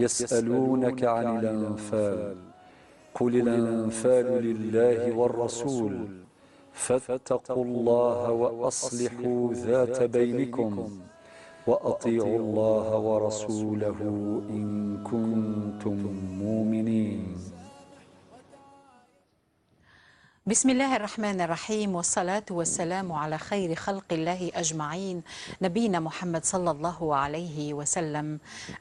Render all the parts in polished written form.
يسألونك عن الأنفال قل الأنفال لله والرسول فاتقوا الله وأصلحوا ذات بينكم وأطيعوا الله ورسوله إن كنتم مؤمنين. بسم الله الرحمن الرحيم، والصلاة والسلام على خير خلق الله أجمعين، نبينا محمد صلى الله عليه وسلم.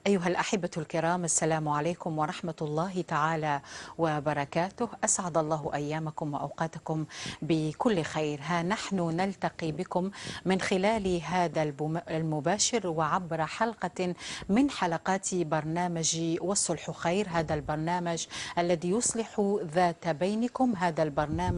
أيها الأحبة الكرام، السلام عليكم ورحمة الله تعالى وبركاته. أسعد الله أيامكم وأوقاتكم بكل خير. ها نحن نلتقي بكم من خلال هذا المباشر وعبر حلقة من حلقات برنامج والصلح خير، هذا البرنامج الذي يصلح ذات بينكم، هذا البرنامج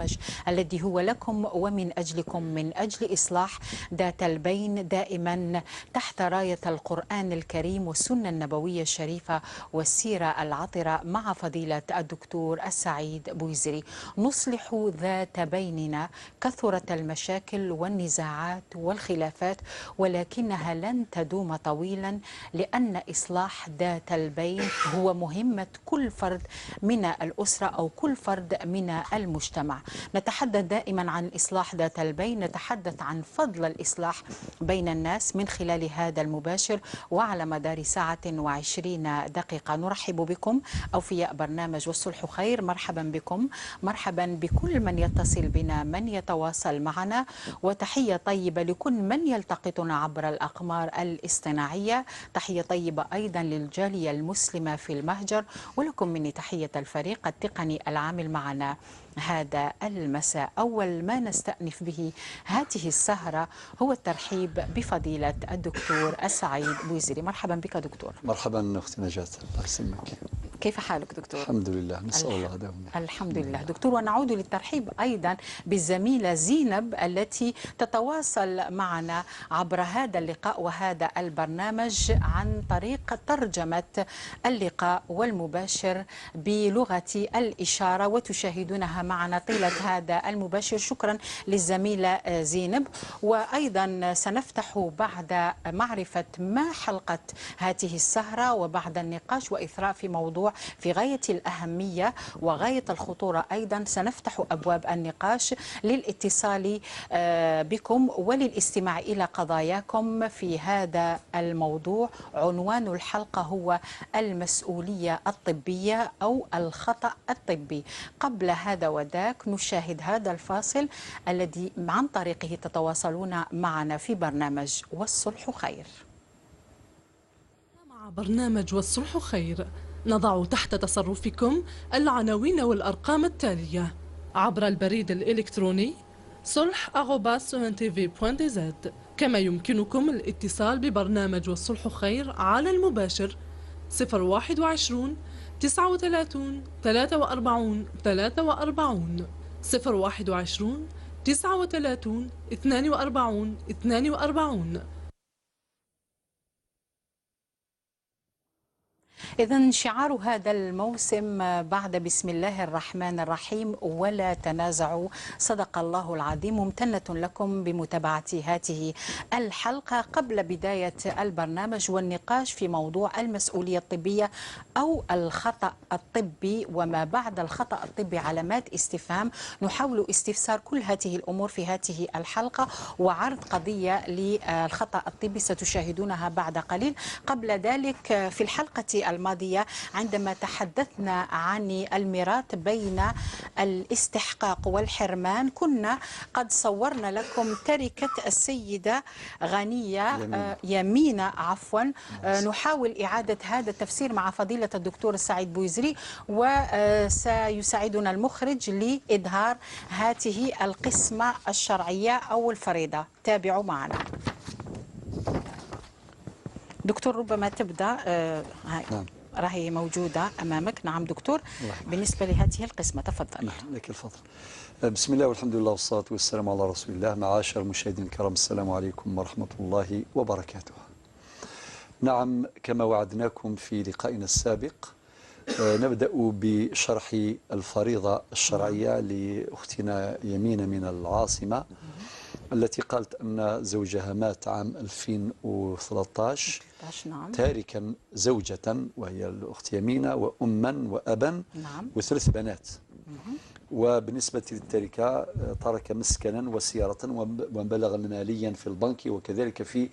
الذي هو لكم ومن أجلكم، من أجل إصلاح ذات البين، دائما تحت راية القرآن الكريم والسنة النبوية الشريفة والسيرة العطرة مع فضيلة الدكتور السعيد بويزري. نصلح ذات بيننا. كثرت المشاكل والنزاعات والخلافات، ولكنها لن تدوم طويلا، لأن إصلاح ذات البين هو مهمة كل فرد من الأسرة أو كل فرد من المجتمع. نتحدث دائما عن إصلاح ذات البين، نتحدث عن فضل الإصلاح بين الناس من خلال هذا المباشر وعلى مدار 1:20 دقيقة. نرحب بكم أوفياء برنامج والصلح خير، مرحبا بكم، مرحبا بكل من يتصل بنا، من يتواصل معنا، وتحية طيبة لكل من يلتقطنا عبر الأقمار الاصطناعية. تحية طيبة أيضا للجالية المسلمة في المهجر، ولكم مني تحية الفريق التقني العامل معنا هذا المساء. أول ما نستأنف به هذه السهرة هو الترحيب بفضيلة الدكتور السعيد بويزري. مرحبا بك دكتور. مرحبا أختي نجاة، الله يسلمك. كيف حالك دكتور؟ الحمد لله، نسأل الله دوما. الحمد لله دكتور. ونعود للترحيب أيضا بالزميلة زينب التي تتواصل معنا عبر هذا اللقاء وهذا البرنامج عن طريق ترجمة اللقاء والمباشر بلغة الإشارة، وتشاهدونها معنا طيلة هذا المباشر. شكرا للزميلة زينب. وأيضا سنفتح بعد معرفة ما حلقة هذه السهرة وبعد النقاش وإثراء في موضوع في غاية الأهمية وغاية الخطورة، أيضا سنفتح أبواب النقاش للاتصال بكم وللاستماع إلى قضاياكم في هذا الموضوع. عنوان الحلقة هو المسؤولية الطبية أو الخطأ الطبي. قبل هذا وذاك نشاهد هذا الفاصل الذي عن طريقه تتواصلون معنا في برنامج والصلح خير. مع برنامج والصلح خير نضع تحت تصرفكم العناوين والأرقام التالية عبر البريد الإلكتروني solh@tv.dz. كما يمكنكم الاتصال ببرنامج والصلح خير على المباشر 021 39 43 43 021 39 42 42. إذن شعار هذا الموسم بعد بسم الله الرحمن الرحيم ولا تنازعوا، صدق الله العظيم. ممتنة لكم بمتابعة هذه الحلقة. قبل بداية البرنامج والنقاش في موضوع المسؤولية الطبية أو الخطأ الطبي وما بعد الخطأ الطبي علامات استفهام، نحاول استفسار كل هذه الأمور في هذه الحلقة وعرض قضية للخطأ الطبي ستشاهدونها بعد قليل. قبل ذلك في الحلقة الماضية عندما تحدثنا عن الميراث بين الاستحقاق والحرمان، كنا قد صورنا لكم تركة السيدة غنية يمينة عفوا. نحاول إعادة هذا التفسير مع فضيلة الدكتور السعيد بويزري، وسيساعدنا المخرج لإظهار هذه القسمة الشرعية أو الفريضة. تابعوا معنا دكتور. ربما تبدأ. نعم. راهي موجودة أمامك. نعم دكتور، بالنسبة لهذه القسمة تفضل. نعم لك الفضل. بسم الله والحمد لله والصلاة والسلام على رسول الله. معاشر المشاهدين الكرام، السلام عليكم ورحمة الله وبركاته. نعم، كما وعدناكم في لقائنا السابق نبدأ بشرح الفريضة الشرعية لأختنا يمينة من العاصمة، التي قالت أن زوجها مات عام 2013. نعم. تاركا زوجة وهي الأخت يمينة وأما وأبا. نعم. وثلاث بنات. وبالنسبة للتركة ترك مسكنا وسيارة ومبلغا ماليا في البنك وكذلك في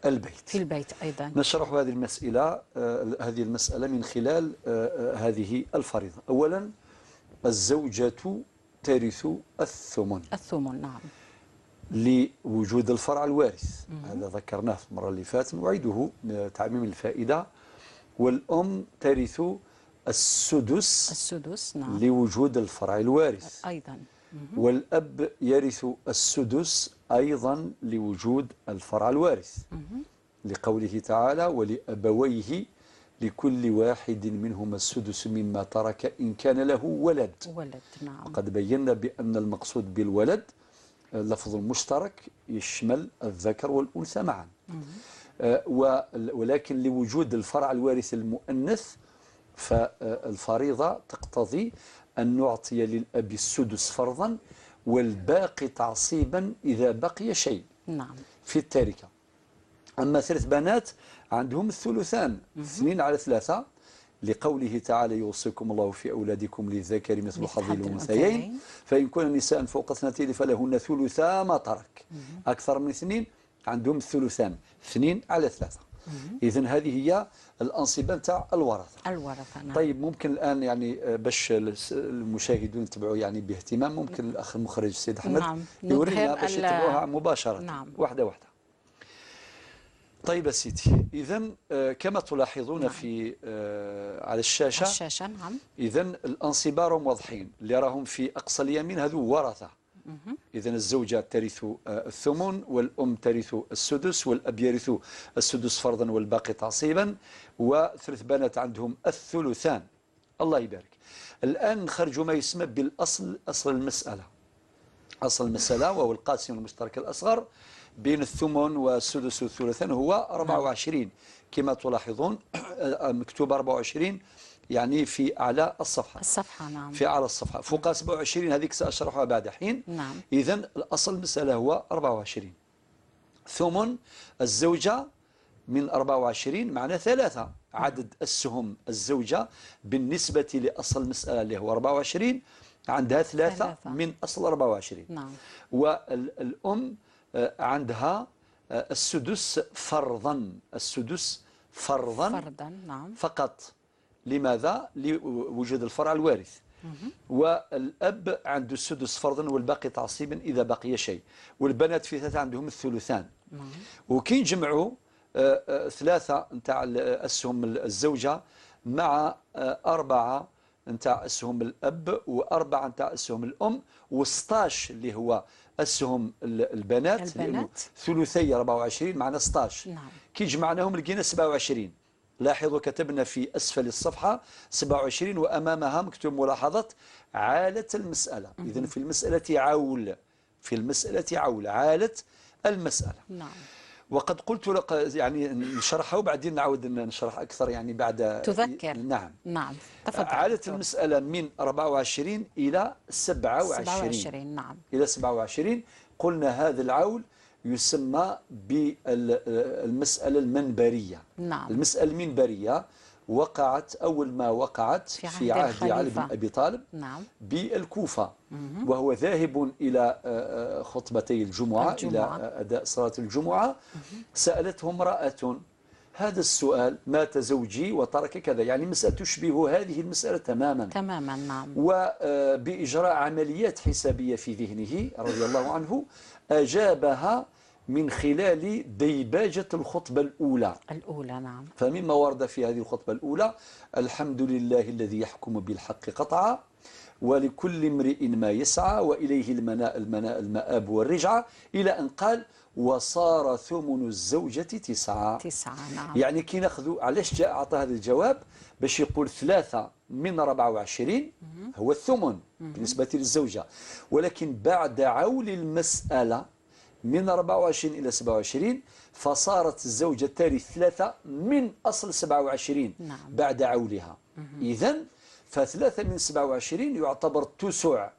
البيت. في البيت أيضا. نشرح هذه المسألة من خلال هذه الفريضة. أولا، الزوجة ترث الثمن. الثمن، نعم. لوجود الفرع الوارث. هذا ذكرناه في المرة اللي فاتت، نعيده تعميم الفائدة. والأم ترث السدس. السدس، نعم. لوجود الفرع الوارث أيضا. والأب يرث السدس أيضا لوجود الفرع الوارث. لقوله تعالى: ولأبويه لكل واحد منهما السدس مما ترك إن كان له ولد. ولد، نعم. وقد بينا بأن المقصود بالولد لفظ مشترك يشمل الذكر والأنثى معا. ولكن لوجود الفرع الوارث المؤنث فالفريضة تقتضي أن نعطي للأب السدس فرضا والباقي تعصيبا إذا بقي شيء. نعم. في التركة. أما ثلاث بنات عندهم الثلثان، 2/3، لقوله تعالى: يوصيكم الله في أولادكم للذكر مثل حظ الأنثيين، فإن كن نساء فوق 2 فلهن ثلثا ما ترك. أكثر من 2 عندهم الثلثان، 2/3. إذن هذه هي الأنصبة نتاع الورثة. الورثة، نعم. طيب، ممكن الآن يعني باش المشاهدون يتبعوا يعني باهتمام، ممكن الأخ المخرج السيد أحمد، نعم، يورينا باش يتبعوها مباشرة. نعم. واحدة واحدة. طيب سيدي، إذن كما تلاحظون، نعم، في على الشاشة. الشاشة، نعم. إذن الأنصبة راهم واضحين، اللي راهم في أقصى اليمين هذو ورثة. إذن الزوجة ترث الثمن، والأم ترث السدس، والأب يرث السدس فرضا والباقي تعصيبا، وثلاث بنات عندهم الثلثان. الله يبارك. الآن نخرج ما يسمى بالأصل، أصل المسألة. أصل المسألة وهو القاسم المشترك الأصغر بين الثمن والسدس والثلثان هو 24، كما تلاحظون مكتوب 24 يعني في أعلى الصفحة. الصفحة، نعم. في أعلى الصفحة فوق 27، هذيك سأشرحها بعد حين. نعم. إذن الأصل المسألة هو 24. ثمن الزوجة من 24 معنى 3، عدد السهم الزوجة بالنسبة لأصل المسألة اللي هو 24 عندها 3 من أصل 24. نعم. والأم عندها السدس فرضا، السدس فرضا، فرضا، نعم، فقط. لماذا؟ لوجود الفرع الوارث. والأب عنده السدس فرضا والباقي تعصيبا إذا بقي شيء. والبنات في 3 عندهم الثلثان. وكي نجمعوا 3 نتاع أسهم الزوجة مع 4 نتاع أسهم الأب و4 نتاع أسهم الأم و16 اللي هو أسهم البنات، لأنه ثلثي 24 معنا 16. نعم. كي جمعناهم لقينا 27. لاحظوا كتبنا في أسفل الصفحة 27 وأمامها مكتوب ملاحظة عالة المسألة. إذن في المسألة عول، في المسألة عول، عالة المسألة. نعم. وقد قلت لك يعني نشرحها وبعدين نعود نشرح أكثر يعني بعد. تذكر. نعم. نعم، تفضل. عالة المسألة من 24 إلى 27. 27، نعم. إلى 27. قلنا هذا العول يسمى بالمسألة المنبرية. نعم. المسألة المنبرية وقعت أول ما وقعت في عهد علي بن أبي طالب، نعم، بالكوفة، وهو ذاهب إلى خطبتي الجمعة، إلى أداء صلاة الجمعة. سألته امرأة هذا السؤال: مات زوجي وترك كذا، يعني مسألة تشبه هذه المسألة تماما. تماما، نعم. وبإجراء عمليات حسابية في ذهنه رضي الله عنه أجابها من خلال ديباجة الخطبة الأولى. الأولى، نعم. فمما ورد في هذه الخطبة الأولى: الحمد لله الذي يحكم بالحق قطعا، ولكل امرئ ما يسعى، وإليه المناء المناء المآب والرجعة، إلى أن قال: وصار ثمن الزوجة 9. 9، نعم. يعني كي ناخذ علاش جاء أعطى هذا الجواب؟ باش يقول 3 من 24 هو الثمن بالنسبة للزوجة، ولكن بعد عول المسألة من 24 إلى 27 فصارت الزوجة ترث 3 من أصل 27. نعم. بعد عولها. إذن ف3 من 27 يعتبر 9.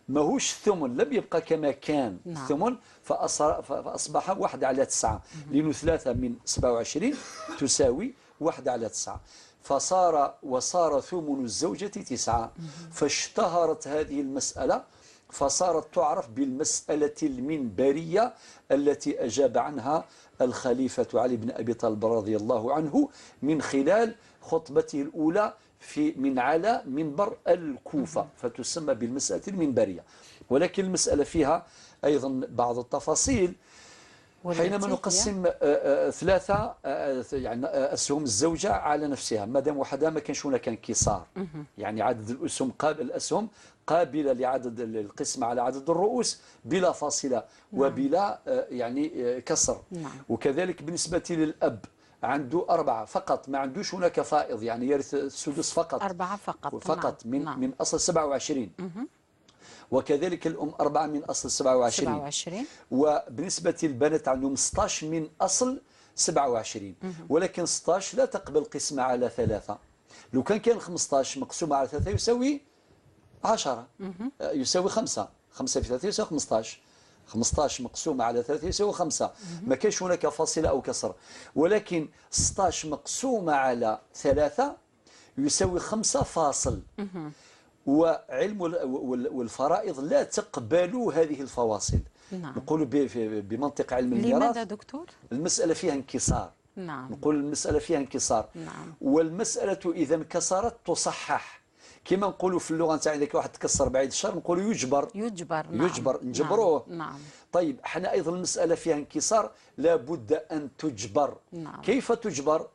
ماهوش الثمن، لم يبقى كما كان. نعم. الثمن فأصبح 1/9، لأنه 3 من 27 تساوي 1/9، وصار ثمن الزوجة 9. فاشتهرت هذه المسألة، فصارت تعرف بالمسألة المنبرية التي أجاب عنها الخليفة علي بن أبي طالب رضي الله عنه من خلال خطبته الأولى من على منبر الكوفة، فتسمى بالمسألة المنبرية. ولكن المسألة فيها أيضا بعض التفاصيل. حينما نقسم 3 يعني أسهم الزوجة على نفسها، ما دام وحدها ما كانش هناك انكسار، يعني عدد الأسهم الأسهم قابلة لعدد القسمة على عدد الرؤوس بلا فاصلة وبلا يعني كسر. وكذلك بالنسبة للأب عنده 4 فقط، ما عندوش هناك فائض، يعني يرث السدس فقط، 4 فقط، فقط. نعم. من أصل 27. وكذلك الأم 4 من أصل 27. وبالنسبة للبنات عندهم 16 من أصل 27. ولكن 16 لا تقبل قسمة على 3. لو كان 15 مقسومة على 3 يساوي 10، يساوي 5، 5 في 3 يساوي 15، 15 مقسومة على 3 يساوي 5، ما كانش هناك فاصلة أو كسر. ولكن 16 مقسومة على 3 يساوي 5 فاصل. وعلم والفرائض لا تقبل هذه الفواصل. نعم. نقول بمنطق علم الميراث. لماذا دكتور؟ المسألة فيها انكسار. نعم. نقول المسألة فيها انكسار. نعم. والمسألة إذا انكسرت تصحح، كما نقولوا في اللغة نتاع إذا واحد تكسر بعيد الشر نقولوا يجبر. يجبر. نعم. يجبر، نجبروه. نعم. طيب احنا أيضا المسألة فيها انكسار، لابد أن تجبر. نعم. كيف تجبر؟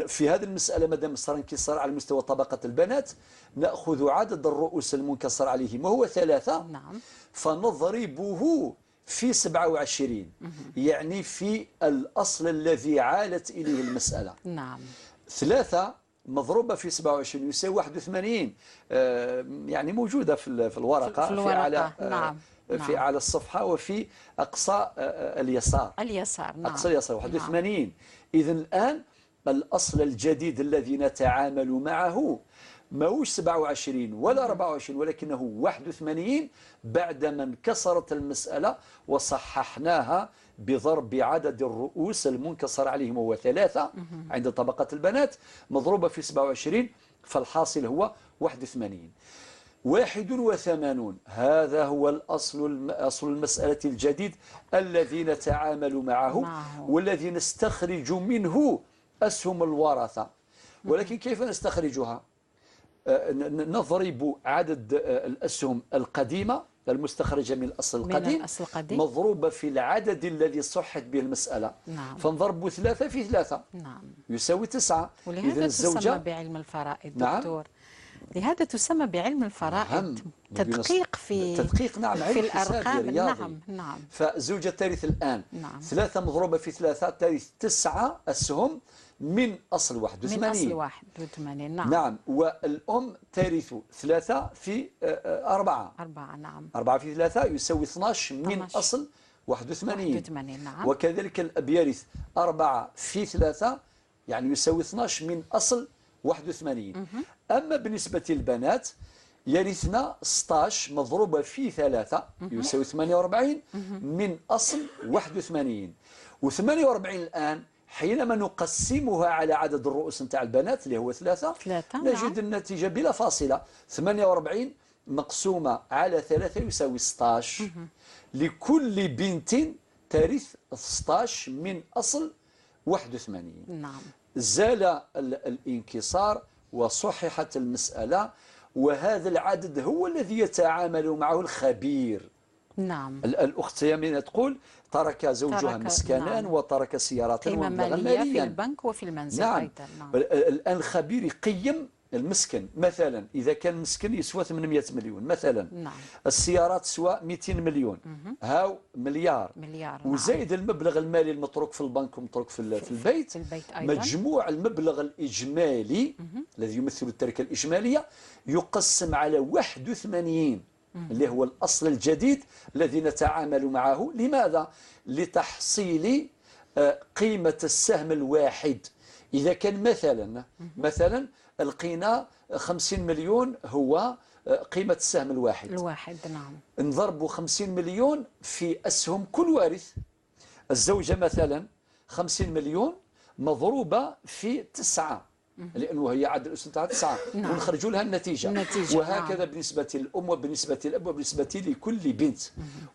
في هذه المسألة ما دام صار انكسار على مستوى طبقة البنات، نأخذ عدد الرؤوس المنكسر عليهم وهو 3. نعم. فنضربه في 27، يعني في الأصل الذي عالت إليه المسألة. نعم. 3 مضروبة في 27 يساوي 81، يعني موجودة في الورقة، في الورقة. في أعلى، نعم. في أعلى الصفحة وفي أقصى اليسار. اليسار. نعم. أقصى اليسار 81. نعم. إذن الآن الأصل الجديد الذي نتعامل معه ماهوش 27 ولا 24، ولكنه 81 بعدما انكسرت المسألة وصححناها بضرب عدد الرؤوس المنكسر عليهم وهو 3 عند طبقة البنات مضروبة في 27، فالحاصل هو 81. 81 هذا هو الأصل، أصل المسألة الجديد الذي نتعامل معه والذي نستخرج منه أسهم الورثة. ولكن كيف نستخرجها؟ نضرب عدد الأسهم القديمة المستخرجة من الأصل القديم مضروبة في العدد الذي صحت به المسألة. نعم. فنضرب 3 في 3. نعم. يساوي 9. ولهذا تسمى بعلم الفرائض. نعم. دكتور، لهذا تسمى بعلم الفرائض. نعم. تدقيق في تدقيق، نعم، في الأرقام. نعم. نعم. فزوجة ترث الآن. نعم. 3 مضروبة في 3 ترث 9 أسهم من أصل 81. من أصل 81. نعم. نعم. والأم ترث 3 في 4. 4. نعم. 4 في 3 يساوي 12 من أصل 81. 81. نعم. وكذلك الأب يرث 4 في 3 يعني يساوي 12 من أصل 81. أما بالنسبة للبنات يرثنا 16 مضروبة في 3 يساوي 48 من أصل 81. و48 الآن حينما نقسمها على عدد الرؤوس نتاع البنات اللي هو 3، نجد نعم. النتيجة بلا فاصلة. 48 مقسومة على 3 يساوي 16. لكل بنت ترث 16 من أصل 81. نعم. زال الانكسار وصححت المسألة، وهذا العدد هو الذي يتعامل معه الخبير. نعم. الأخت يمينة تقول ترك زوجها مسكنا. نعم. وترك سيارات قيمة مالية في البنك وفي المنزل. نعم. أيضا. نعم. الآن الخبير يقيم المسكن مثلا، إذا كان المسكن يسوى 800 مليون مثلا. نعم. السيارات تسوى 200 مليون. هاو مليار. مليار. نعم. وزايد المبلغ المالي المتروك في البنك ومتروك في البيت. في البيت أيضا. مجموع المبلغ الإجمالي الذي يمثل التركة الإجمالية يقسم على 81 اللي هو الأصل الجديد الذي نتعامل معه. لماذا؟ لتحصيل قيمة السهم الواحد. إذا كان مثلا لقينا 50 مليون هو قيمة السهم الواحد. نعم. نضربوا 50 مليون في أسهم كل وارث. الزوجة مثلا 50 مليون مضروبة في 9، لأنه هي عدد الأسهم تاعها 9. نعم. ونخرجوا لها النتيجة. وهكذا. نعم. بالنسبة للأم وبالنسبة للأب وبالنسبة لكل بنت.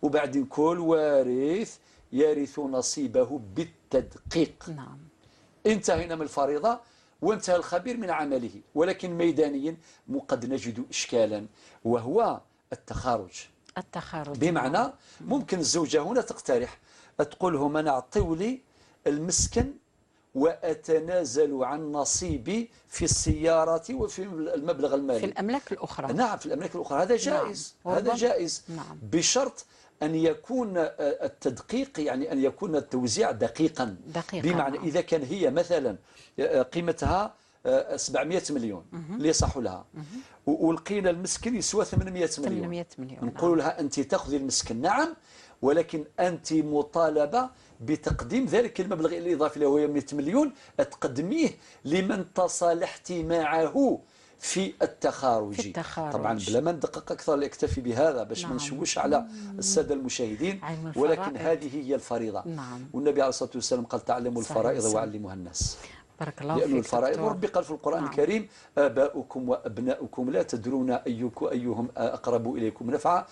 وبعدين كل وارث يرث نصيبه بالتدقيق. نعم. انتهينا من الفريضة وانتهى الخبير من عمله، ولكن ميدانيا قد نجد إشكالا وهو التخارج. بمعنى ممكن الزوجة هنا تقترح، تقول لهم أنا أعطيوا لي المسكن وأتنازل عن نصيبي في السيارة وفي المبلغ المالي، في الأملاك الأخرى. نعم، في الأملاك الأخرى. هذا جائز. نعم. هذا جائز. نعم. بشرط أن يكون التدقيق، يعني أن يكون التوزيع دقيقا. بمعنى نعم. إذا كان هي مثلا قيمتها 700 مليون اللي يصح لها، ولقينا المسكن يسوى 800 مليون. نقول لها أنت تأخذي المسكن، نعم، ولكن أنت مطالبة بتقديم ذلك المبلغ الإضافي اللي هو 100 مليون، تقدميه لمن تصالحتي معه في التخارج. طبعا بلا ما ندقق أكثر لاكتفي بهذا باش ما نشوش على السادة المشاهدين، ولكن هذه هي الفريضة. نعم. والنبي عليه الصلاة والسلام قال تعلموا الفرائض وعلموها الناس. بارك الله فيك. لأن الفرائض، وربي قال في القرآن الكريم آباؤكم وأبناؤكم لا تدرون أيهم أقرب إليكم نفعا.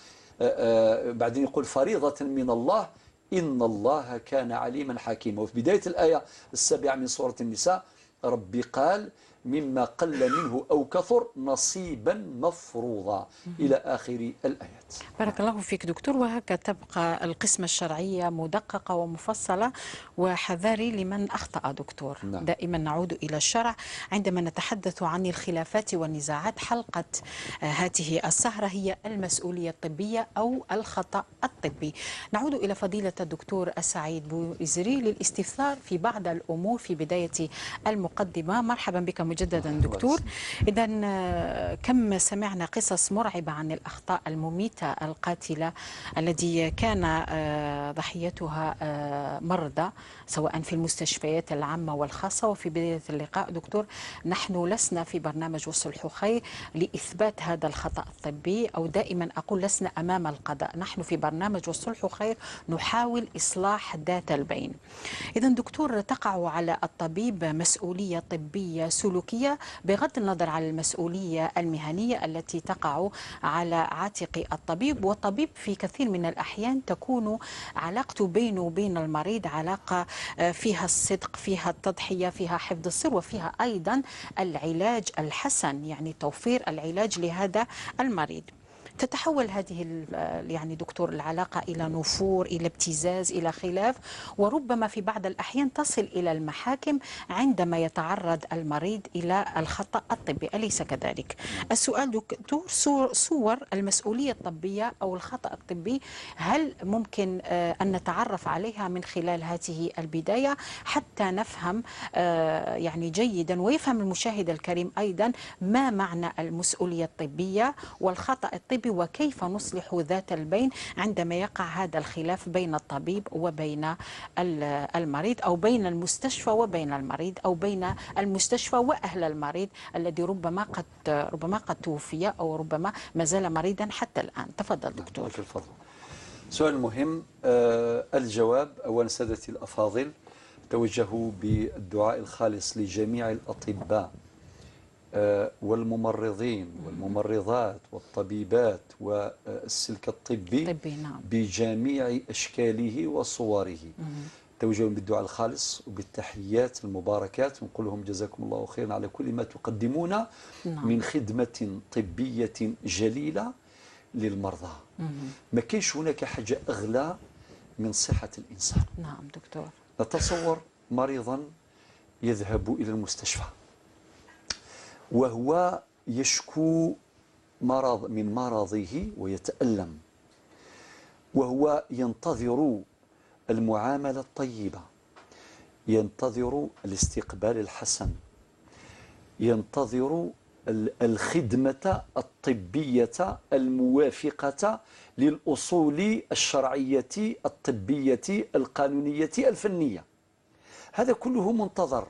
بعدين يقول فريضة من الله إن الله كان عليما حكيما. وفي بداية الآية 7 من سورة النساء ربي قال مما قل منه أو كثر نصيبا مفروضا، إلى آخر الآيات. بارك الله فيك دكتور. وهكذا تبقى القسمة الشرعية مدققة ومفصلة، وحذاري لمن أخطأ دكتور. نعم. دائما نعود إلى الشرع عندما نتحدث عن الخلافات والنزاعات. حلقة هذه السهرة هي المسؤولية الطبية أو الخطأ الطبي. نعود إلى فضيلة الدكتور السعيد بوزري للاستفسار في بعض الأمور في بداية المقدمة. مرحبا بك مجددا دكتور. إذا كم سمعنا قصص مرعبة عن الأخطاء المميتة القاتلة التي كان ضحيتها مرضى، سواء في المستشفيات العامة والخاصة. وفي بداية اللقاء دكتور، نحن لسنا في برنامج والصلح خير لإثبات هذا الخطأ الطبي، أو دائما أقول لسنا أمام القضاء، نحن في برنامج والصلح خير نحاول إصلاح ذات البين. إذا دكتور، تقع على الطبيب مسؤولية طبية سلوكية بغض النظر عن المسؤولية المهنية التي تقع على عاتق الطبيب. والطبيب في كثير من الأحيان تكون علاقته بينه وبين المريض علاقة فيها الصدق، فيها التضحية، فيها حفظ السر، وفيها أيضا العلاج الحسن، يعني توفير العلاج لهذا المريض. تتحول هذه يعني دكتور العلاقة إلى نفور، إلى ابتزاز، إلى خلاف، وربما في بعض الأحيان تصل إلى المحاكم عندما يتعرض المريض إلى الخطأ الطبي، أليس كذلك؟ السؤال دكتور، صور المسؤولية الطبية أو الخطأ الطبي هل ممكن أن نتعرف عليها من خلال هذه البداية حتى نفهم يعني جيدا، ويفهم المشاهد الكريم أيضا ما معنى المسؤولية الطبية والخطأ الطبي، وكيف نصلح ذات البين عندما يقع هذا الخلاف بين الطبيب وبين المريض، أو بين المستشفى وبين المريض، أو بين المستشفى وأهل المريض الذي ربما قد توفي أو ربما ما زال مريضا حتى الآن؟ تفضل دكتور. الفضل. سؤال مهم. الجواب أولا سادتي الأفاضل، توجهوا بالدعاء الخالص لجميع الأطباء والممرضين والممرضات والطبيبات والسلك الطبي نعم، بجميع أشكاله وصوره. توجهوا بالدعاء الخالص وبالتحيات المباركات، ونقول لهم جزاكم الله خيرا على كل ما تقدمون نعم، من خدمة طبية جليلة للمرضى. ما كاينش هناك حاجة أغلى من صحة الإنسان. نعم دكتور. نتصور مريضا يذهب إلى المستشفى وهو يشكو مرض من مرضه ويتألم، وهو ينتظر المعاملة الطيبة، ينتظر الاستقبال الحسن، ينتظر الخدمة الطبية الموافقة للأصول الشرعية الطبية القانونية الفنية. هذا كله منتظر.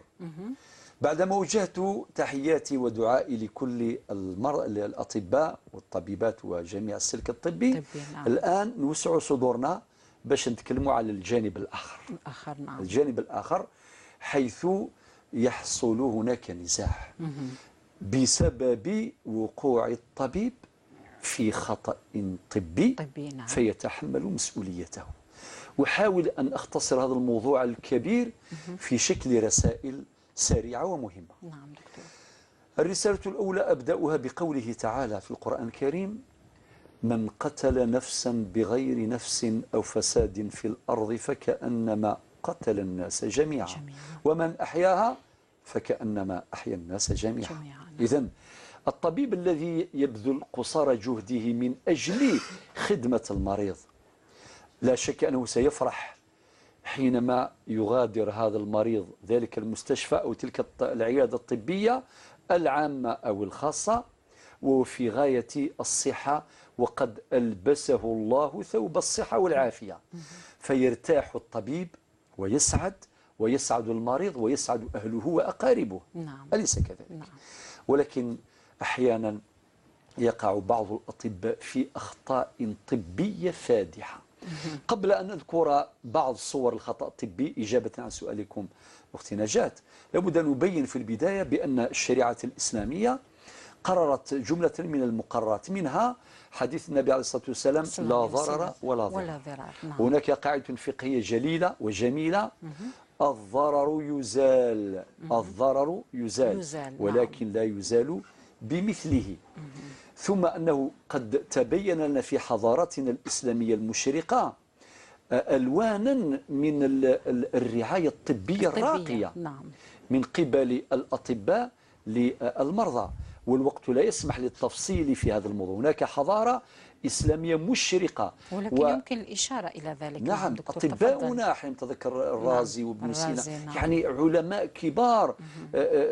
بعدما وجهت تحياتي ودعائي لكل الأطباء والطبيبات وجميع السلك الطبي، نعم. الآن نوسع صدورنا باش نتكلموا على الجانب الآخر. نعم. الجانب الآخر حيث يحصل هناك نزاع بسبب وقوع الطبيب في خطأ طبي، نعم. فيتحمل مسؤوليته. وحاول أن أختصر هذا الموضوع الكبير في شكل رسائل سريعة ومهمة. نعم دكتور. الرسالة الأولى أبدأها بقوله تعالى في القرآن الكريم: من قتل نفسا بغير نفس أو فساد في الأرض فكأنما قتل الناس جميعا، ومن أحياها فكأنما أحيا الناس جميعا. إذن الطبيب الذي يبذل قصارى جهده من أجل خدمة المريض لا شك أنه سيفرح حينما يغادر هذا المريض ذلك المستشفى أو تلك العيادة الطبية العامة أو الخاصة وفي غاية الصحة، وقد ألبسه الله ثوب الصحة والعافية، فيرتاح الطبيب ويسعد، ويسعد المريض، ويسعد أهله وأقاربه. نعم. أليس كذلك؟ نعم. ولكن أحيانا يقع بعض الأطباء في أخطاء طبية فادحة. قبل أن نذكر بعض صور الخطأ الطبي إجابة عن سؤالكم أختي نجاة، لابد أن نبين في البداية بأن الشريعة الإسلامية قررت جملة من المقررات، منها حديث النبي عليه الصلاة والسلام: لا ضرر ولا ضرار. نعم. هناك قاعدة فقهية جليلة وجميلة: الضرر يزال، الضرر يزال، ولكن لا يزال بمثله. ثم أنه قد تبين لنا في حضارتنا الإسلامية المشرقة ألوانا من الرعاية الطبية الراقية، نعم. من قبل الأطباء للمرضى، والوقت لا يسمح للتفصيل في هذا الموضوع. هناك حضارة إسلامية مشرقة، ولكن يمكن الإشارة إلى ذلك. نعم، أطباؤنا حين تذكر الرازي، نعم. وابن سينا، نعم. يعني علماء كبار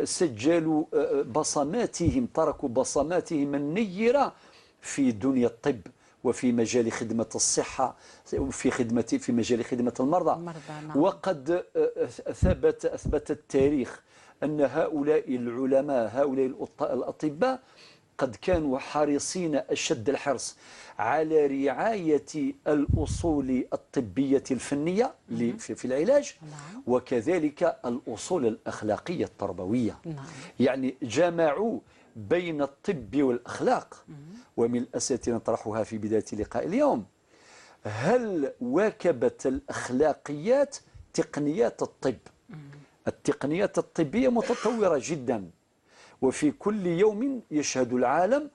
سجلوا بصماتهم، تركوا بصماتهم النيرة في دنيا الطب وفي مجال خدمة الصحة وفي خدمة في مجال خدمة المرضى. نعم. وقد أثبت التاريخ أن هؤلاء العلماء، هؤلاء الأطباء، قد كانوا حريصين أشد الحرص على رعاية الأصول الطبية الفنية في العلاج، وكذلك الأصول الأخلاقية التربوية. يعني جمعوا بين الطب والأخلاق. ومن الأسئلة التي نطرحها في بداية لقاء اليوم: هل واكبت الأخلاقيات تقنيات الطب؟ التقنيات الطبية متطورة جدا، وفي كل يوم يشهد العالم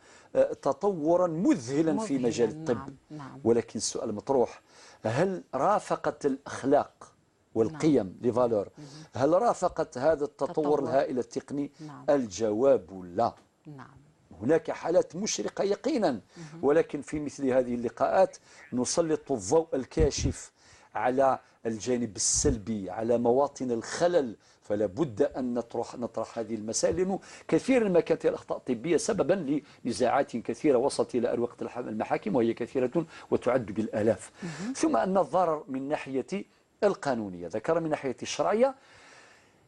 تطورا مذهلا في مجال الطب. نعم. نعم. ولكن السؤال المطروح: هل رافقت الأخلاق والقيم، نعم. les valeurs، هل رافقت هذا التطور الهائل التقني؟ نعم. الجواب لا. نعم. هناك حالات مشرقة يقينا، ولكن في مثل هذه اللقاءات نسلط الضوء الكاشف على الجانب السلبي، على مواطن الخلل، فلا بد أن نطرح هذه المسائل، لأنه كثيرا ما كانت الأخطاء الطبية سببا لنزاعات كثيرة وصلت إلى أروقة المحاكم، وهي كثيرة وتعد بالآلاف. ثم أن الضرر من ناحية القانونية، ذكر من ناحية الشرعية،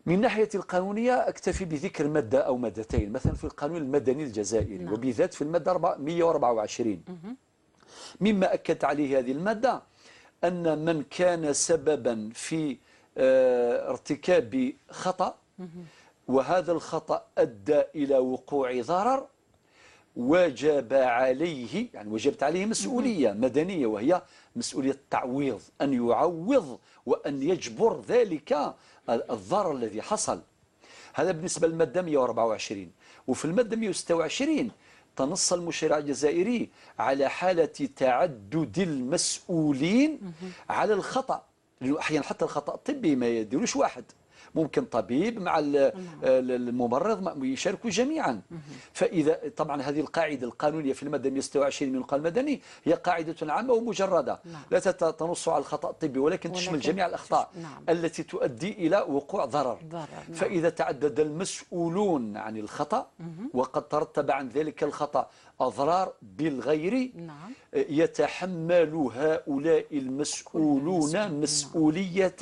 من ناحية القانونية أكتفي بذكر مادة أو مادتين، مثلا في القانون المدني الجزائري، نعم. وبالذات في المادة 124، مما أكدت عليه هذه المادة أن من كان سببا في ارتكاب خطأ، وهذا الخطأ أدى إلى وقوع ضرر، وجب عليه، يعني وجبت عليه مسؤولية مدنية، وهي مسؤولية التعويض، أن يعوض وأن يجبر ذلك الضرر الذي حصل. هذا بالنسبة للمادة 124. وفي المادة 126 تنص المشرع الجزائري على حالة تعدد المسؤولين على الخطأ، لأنه أحيانا حتى الخطأ الطبي ما يديروش واحد، ممكن طبيب مع الممرض يشاركوا جميعا. فإذا طبعا هذه القاعدة القانونية في المادة 126 من القانون المدني هي قاعدة عامة ومجردة، لا تنص على الخطأ الطبي، ولكن تشمل جميع الأخطاء التي تؤدي إلى وقوع ضرر. فإذا تعدد المسؤولون عن الخطأ وقد ترتب عن ذلك الخطأ أضرار بالغير، يتحمل هؤلاء المسؤولون مسؤولية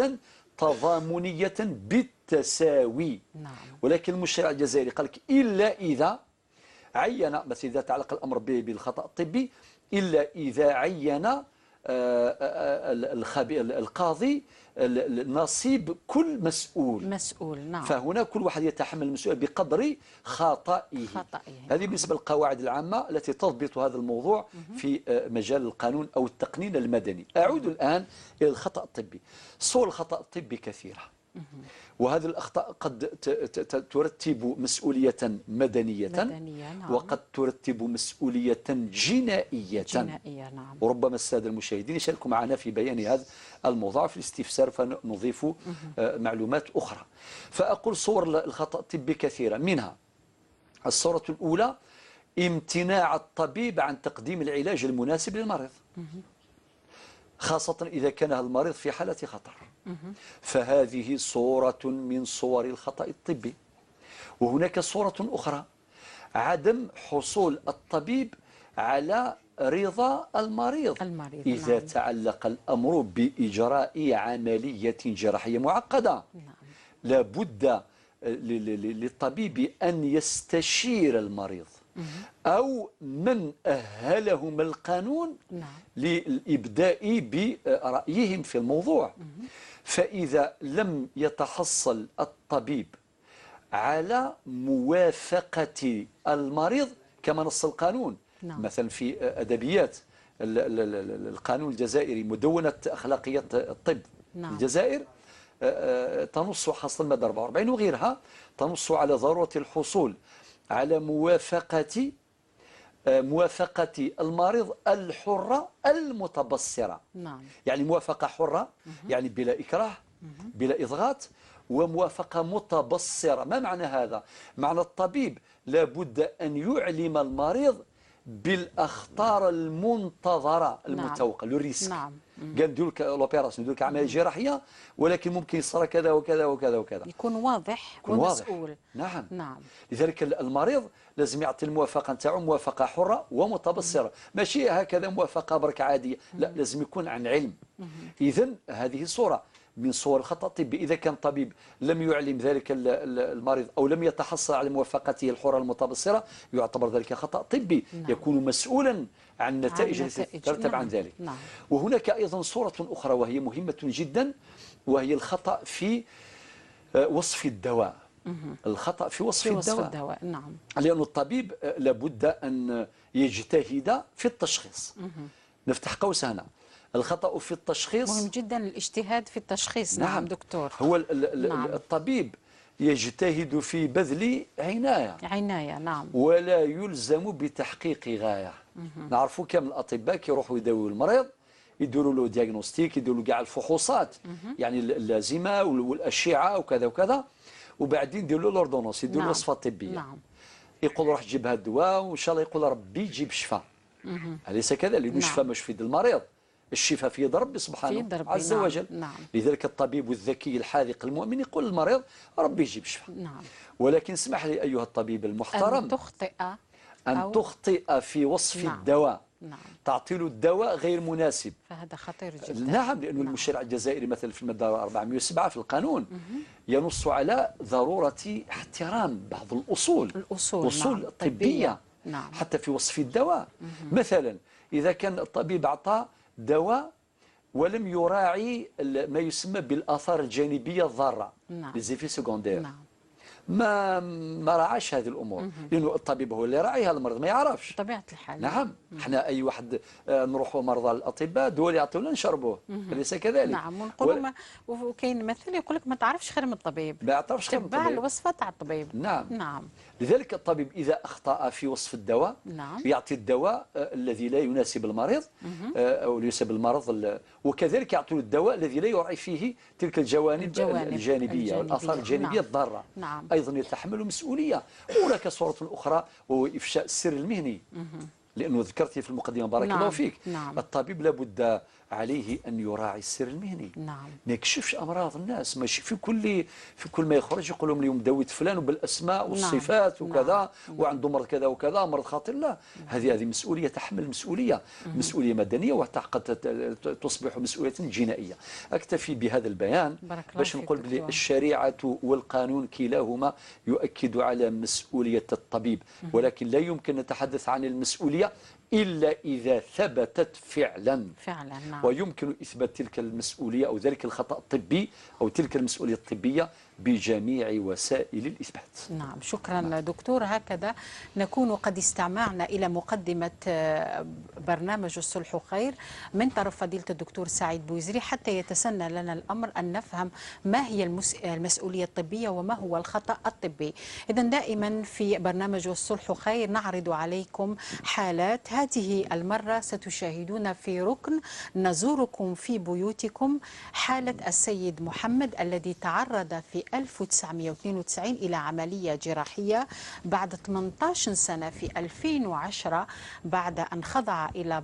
تضامنية بالتعاون. بالتساوي. نعم. ولكن المشرع الجزائري قال لك إلا إذا عين، مثلا إذا تعلق الأمر بالخطأ الطبي، إلا إذا عين القاضي نصيب كل مسؤول. نعم. فهنا كل واحد يتحمل المسؤولية بقدر خطئه. هذه بالنسبة للقواعد العامة التي تضبط هذا الموضوع في مجال القانون أو التقنين المدني. أعود الآن إلى الخطأ الطبي. صور الخطأ الطبي كثيرة، وهذه الأخطاء قد ترتب مسؤولية مدنية، نعم. وقد ترتب مسؤولية جنائية. نعم. وربما السادة المشاهدين يشاركوا معنا في بيان هذا الموضوع في الاستفسار، فنضيف معلومات أخرى. فأقول صور الخطأ الطبي كثيرة، منها الصورة الأولى امتناع الطبيب عن تقديم العلاج المناسب للمريض، خاصة إذا كان المريض في حالة خطر. فهذه صورة من صور الخطأ الطبي. وهناك صورة أخرى، عدم حصول الطبيب على رضا المريض إذا نعم. تعلق الأمر بإجراء عملية جراحية معقدة. نعم. لابد للطبيب أن يستشير المريض أو من أهلهم القانون نعم. للإبداء برأيهم في الموضوع. فإذا لم يتحصل الطبيب على موافقة المريض كما نص القانون، نعم. مثلا في أدبيات القانون الجزائري مدونة أخلاقية الطب نعم. الجزائر تنص حصل المادة 44 وغيرها، تنص على ضرورة الحصول على موافقة المريض الحرة المتبصرة. نعم. يعني موافقة حرة، يعني بلا إكراه، بلا إضغاط، وموافقة متبصرة. ما معنى هذا؟ معنى الطبيب لابد أن يعلم المريض بالأخطار المنتظرة المتوقعة، le risque. نعم. قال ندير لك l'opération، ندير لك عملية جراحية، ولكن ممكن يصير كذا وكذا وكذا وكذا. يكون واضح ومسؤول. نعم. نعم. لذلك المريض لازم يعطي الموافقة نتاعو موافقة حرة ومتبصرة، ماشي هكذا موافقة برك عادية، لا، لازم يكون عن علم. إذا هذه صورة من صور الخطأ الطبي. إذا كان طبيب لم يعلم ذلك المريض أو لم يتحصل على موافقته الحرة المتبصرة، يعتبر ذلك خطأ طبي. نعم. يكون مسؤولا عن النتائج التي تترتب نعم. عن ذلك. نعم. وهناك أيضا صورة أخرى وهي مهمة جدا، وهي الخطأ في وصف الدواء. الخطأ في وصف الدواء. نعم. لأن الطبيب لابد أن يجتهد في التشخيص. نفتح قوس هنا، الخطأ في التشخيص مهم جدا، الاجتهاد في التشخيص. نعم, نعم دكتور. هو نعم. الطبيب يجتهد في بذل عناية. نعم. ولا يلزم بتحقيق غاية. نعرفوا كم الأطباء كيروحوا يداويوا المريض، يديروا له diagnostic، يديروا له كاع الفحوصات يعني اللازمة والأشعة وكذا وكذا، وبعدين يديروا له l'ordonnance، يديروا له الوصفة الطبية. نعم. يقول روح جيب هذا الدواء، وإن شاء الله يقول ربي يجيب شفاء. أليس كذا؟ لأنه الشفاء مش في يد المريض، الشفاء في يد ربي سبحانه عز وجل. نعم. لذلك الطبيب الذكي الحاذق المؤمن يقول للمريض ربي يجيب شفاء. نعم. ولكن اسمح لي أيها الطبيب المحترم أن تخطئ في وصف نعم. الدواء. نعم. تعطي له الدواء غير مناسب، فهذا خطير جدا. نعم، لأنه نعم. المشرع الجزائري مثلا في المادة 407 في القانون ينص على ضرورة احترام بعض الأصول، أصول نعم. الطبية. نعم. حتى في وصف الدواء. مثلا إذا كان الطبيب أعطى دواء ولم يراعي ما يسمى بالآثار الجانبية الضارة، نعم. les effets secondaires. نعم. ما راعاش هذه الامور، لانه الطبيب هو اللي راعيها، المريض ما يعرفش بطبيعة الحال. نعم. احنا اي واحد نروحوا مرضى الاطباء دول يعطونا نشربوه، اليس كذلك؟ نعم. ونقولوا وكاين مثل يقول لك ما تعرفش خير من الطبيب، ما تعرفش خير من الطبيب، تبع الوصفة تاع الطبيب. نعم. نعم. لذلك الطبيب اذا اخطا في وصف الدواء، نعم. يعطي الدواء الذي لا يناسب المريض او يناسب المرض، وكذلك يعطي الدواء الذي لا يراعي فيه تلك الجوانب الجانبية والاثار الجانبية نعم. الضارة. نعم. أيضا يتحمل مسؤولية. وهناك صورة أخرى وهو إفشاء السر المهني، لأنه ذكرتي في المقدمة بارك نعم. الله فيك. نعم. الطبيب لابد عليه أن يراعي السر المهني. نعم. ما يكشفش أمراض الناس، ماشي في كل ما يخرج يقول لهم اليوم داويت فلان وبالأسماء والصفات. نعم. وكذا. نعم. وعنده مرض كذا وكذا، مرض خطير. لا. نعم. هذه مسؤولية، تحمل مسؤولية. مسؤولية مدنية وقد تصبح مسؤولية جنائية. أكتفي بهذا البيان باش نقول بلي الشريعة والقانون كلاهما يؤكد على مسؤولية الطبيب، ولكن لا يمكن نتحدث عن المسؤولية إلا إذا ثبتت فعلا. فعلا. نعم. ويمكن إثبات تلك المسؤولية أو ذلك الخطأ الطبي أو تلك المسؤولية الطبية بجميع وسائل الإثبات. نعم. شكرا. نعم. دكتور، هكذا نكون قد استمعنا إلى مقدمة برنامج الصلح خير من طرف فضيلة الدكتور سعيد بوزري، حتى يتسنى لنا الأمر أن نفهم ما هي المسؤولية الطبية وما هو الخطأ الطبي. إذا دائما في برنامج الصلح خير نعرض عليكم حالات. هذه المرة ستشاهدون في ركن نزوركم في بيوتكم حالة السيد محمد الذي تعرض في 1992 إلى عملية جراحية بعد 18 سنة في 2010، بعد أن خضع إلى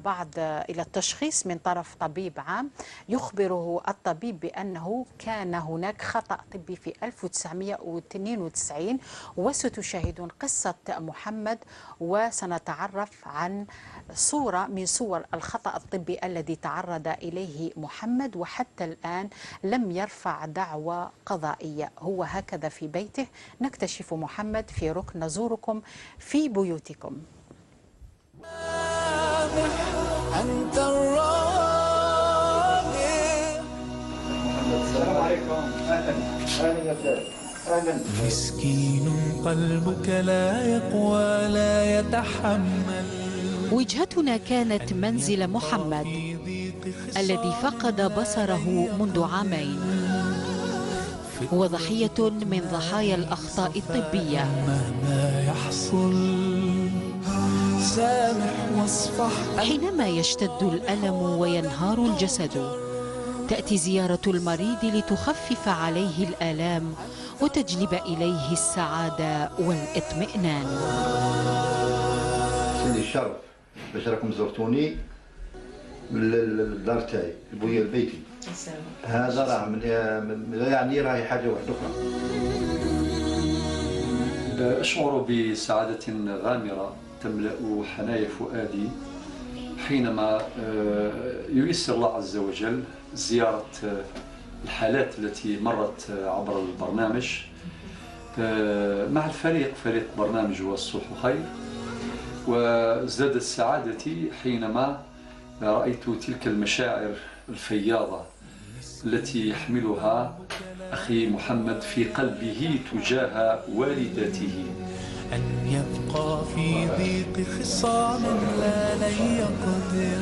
التشخيص من طرف طبيب عام يخبره الطبيب بأنه كان هناك خطأ طبي في 1992. وستشاهدون قصة محمد وسنتعرف عن صورة من صور الخطأ الطبي الذي تعرض إليه محمد، وحتى الآن لم يرفع دعوى قضائية. هو هكذا في بيته. نكتشف محمد في ركن نزوركم في بيوتكم. أنت الرابع. السلام عليكم. أهلا أهلا أهلا. مسكين قلبك لا يقوى لا يتحمل. وجهتنا كانت منزل محمد الذي فقد بصره منذ عامين، هو ضحية من ضحايا الأخطاء الطبية. مهما يحصل سامح واصفح. حينما يشتد الألم وينهار الجسد تأتي زيارة المريض لتخفف عليه الآلام وتجلب إليه السعادة والاطمئنان. سيدي الشرف باش راكم زرتوني للدار تاعي البويه البيتي. هذا راه من يعني راهي حاجه واحده اخرى. اشعر بسعاده غامره تملا حنايا فؤادي حينما ييسر الله عز وجل زياره الحالات التي مرت عبر البرنامج مع الفريق، فريق برنامج والصلح خير. وازدادت سعادتي حينما رأيت تلك المشاعر الفياضة التي يحملها أخي محمد في قلبه تجاه والدته. أن يبقى في ضيق خصام لا لن يقدر.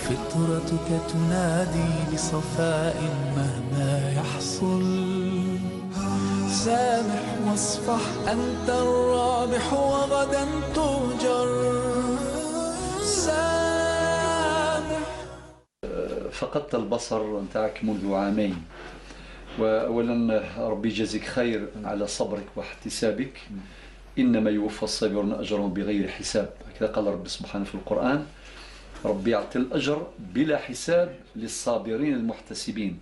فطرتك تنادي بصفاء مهما يحصل. سامح واصفح أنت الرابح وغدا تؤجر. سامح. فقدت البصر نتاعك منذ عامين، وأولا ربي يجازيك خير على صبرك واحتسابك. إنما يوفى الصابرون أجرهم بغير حساب، هكذا قال ربي سبحانه في القرآن. ربي يعطي الأجر بلا حساب للصابرين المحتسبين.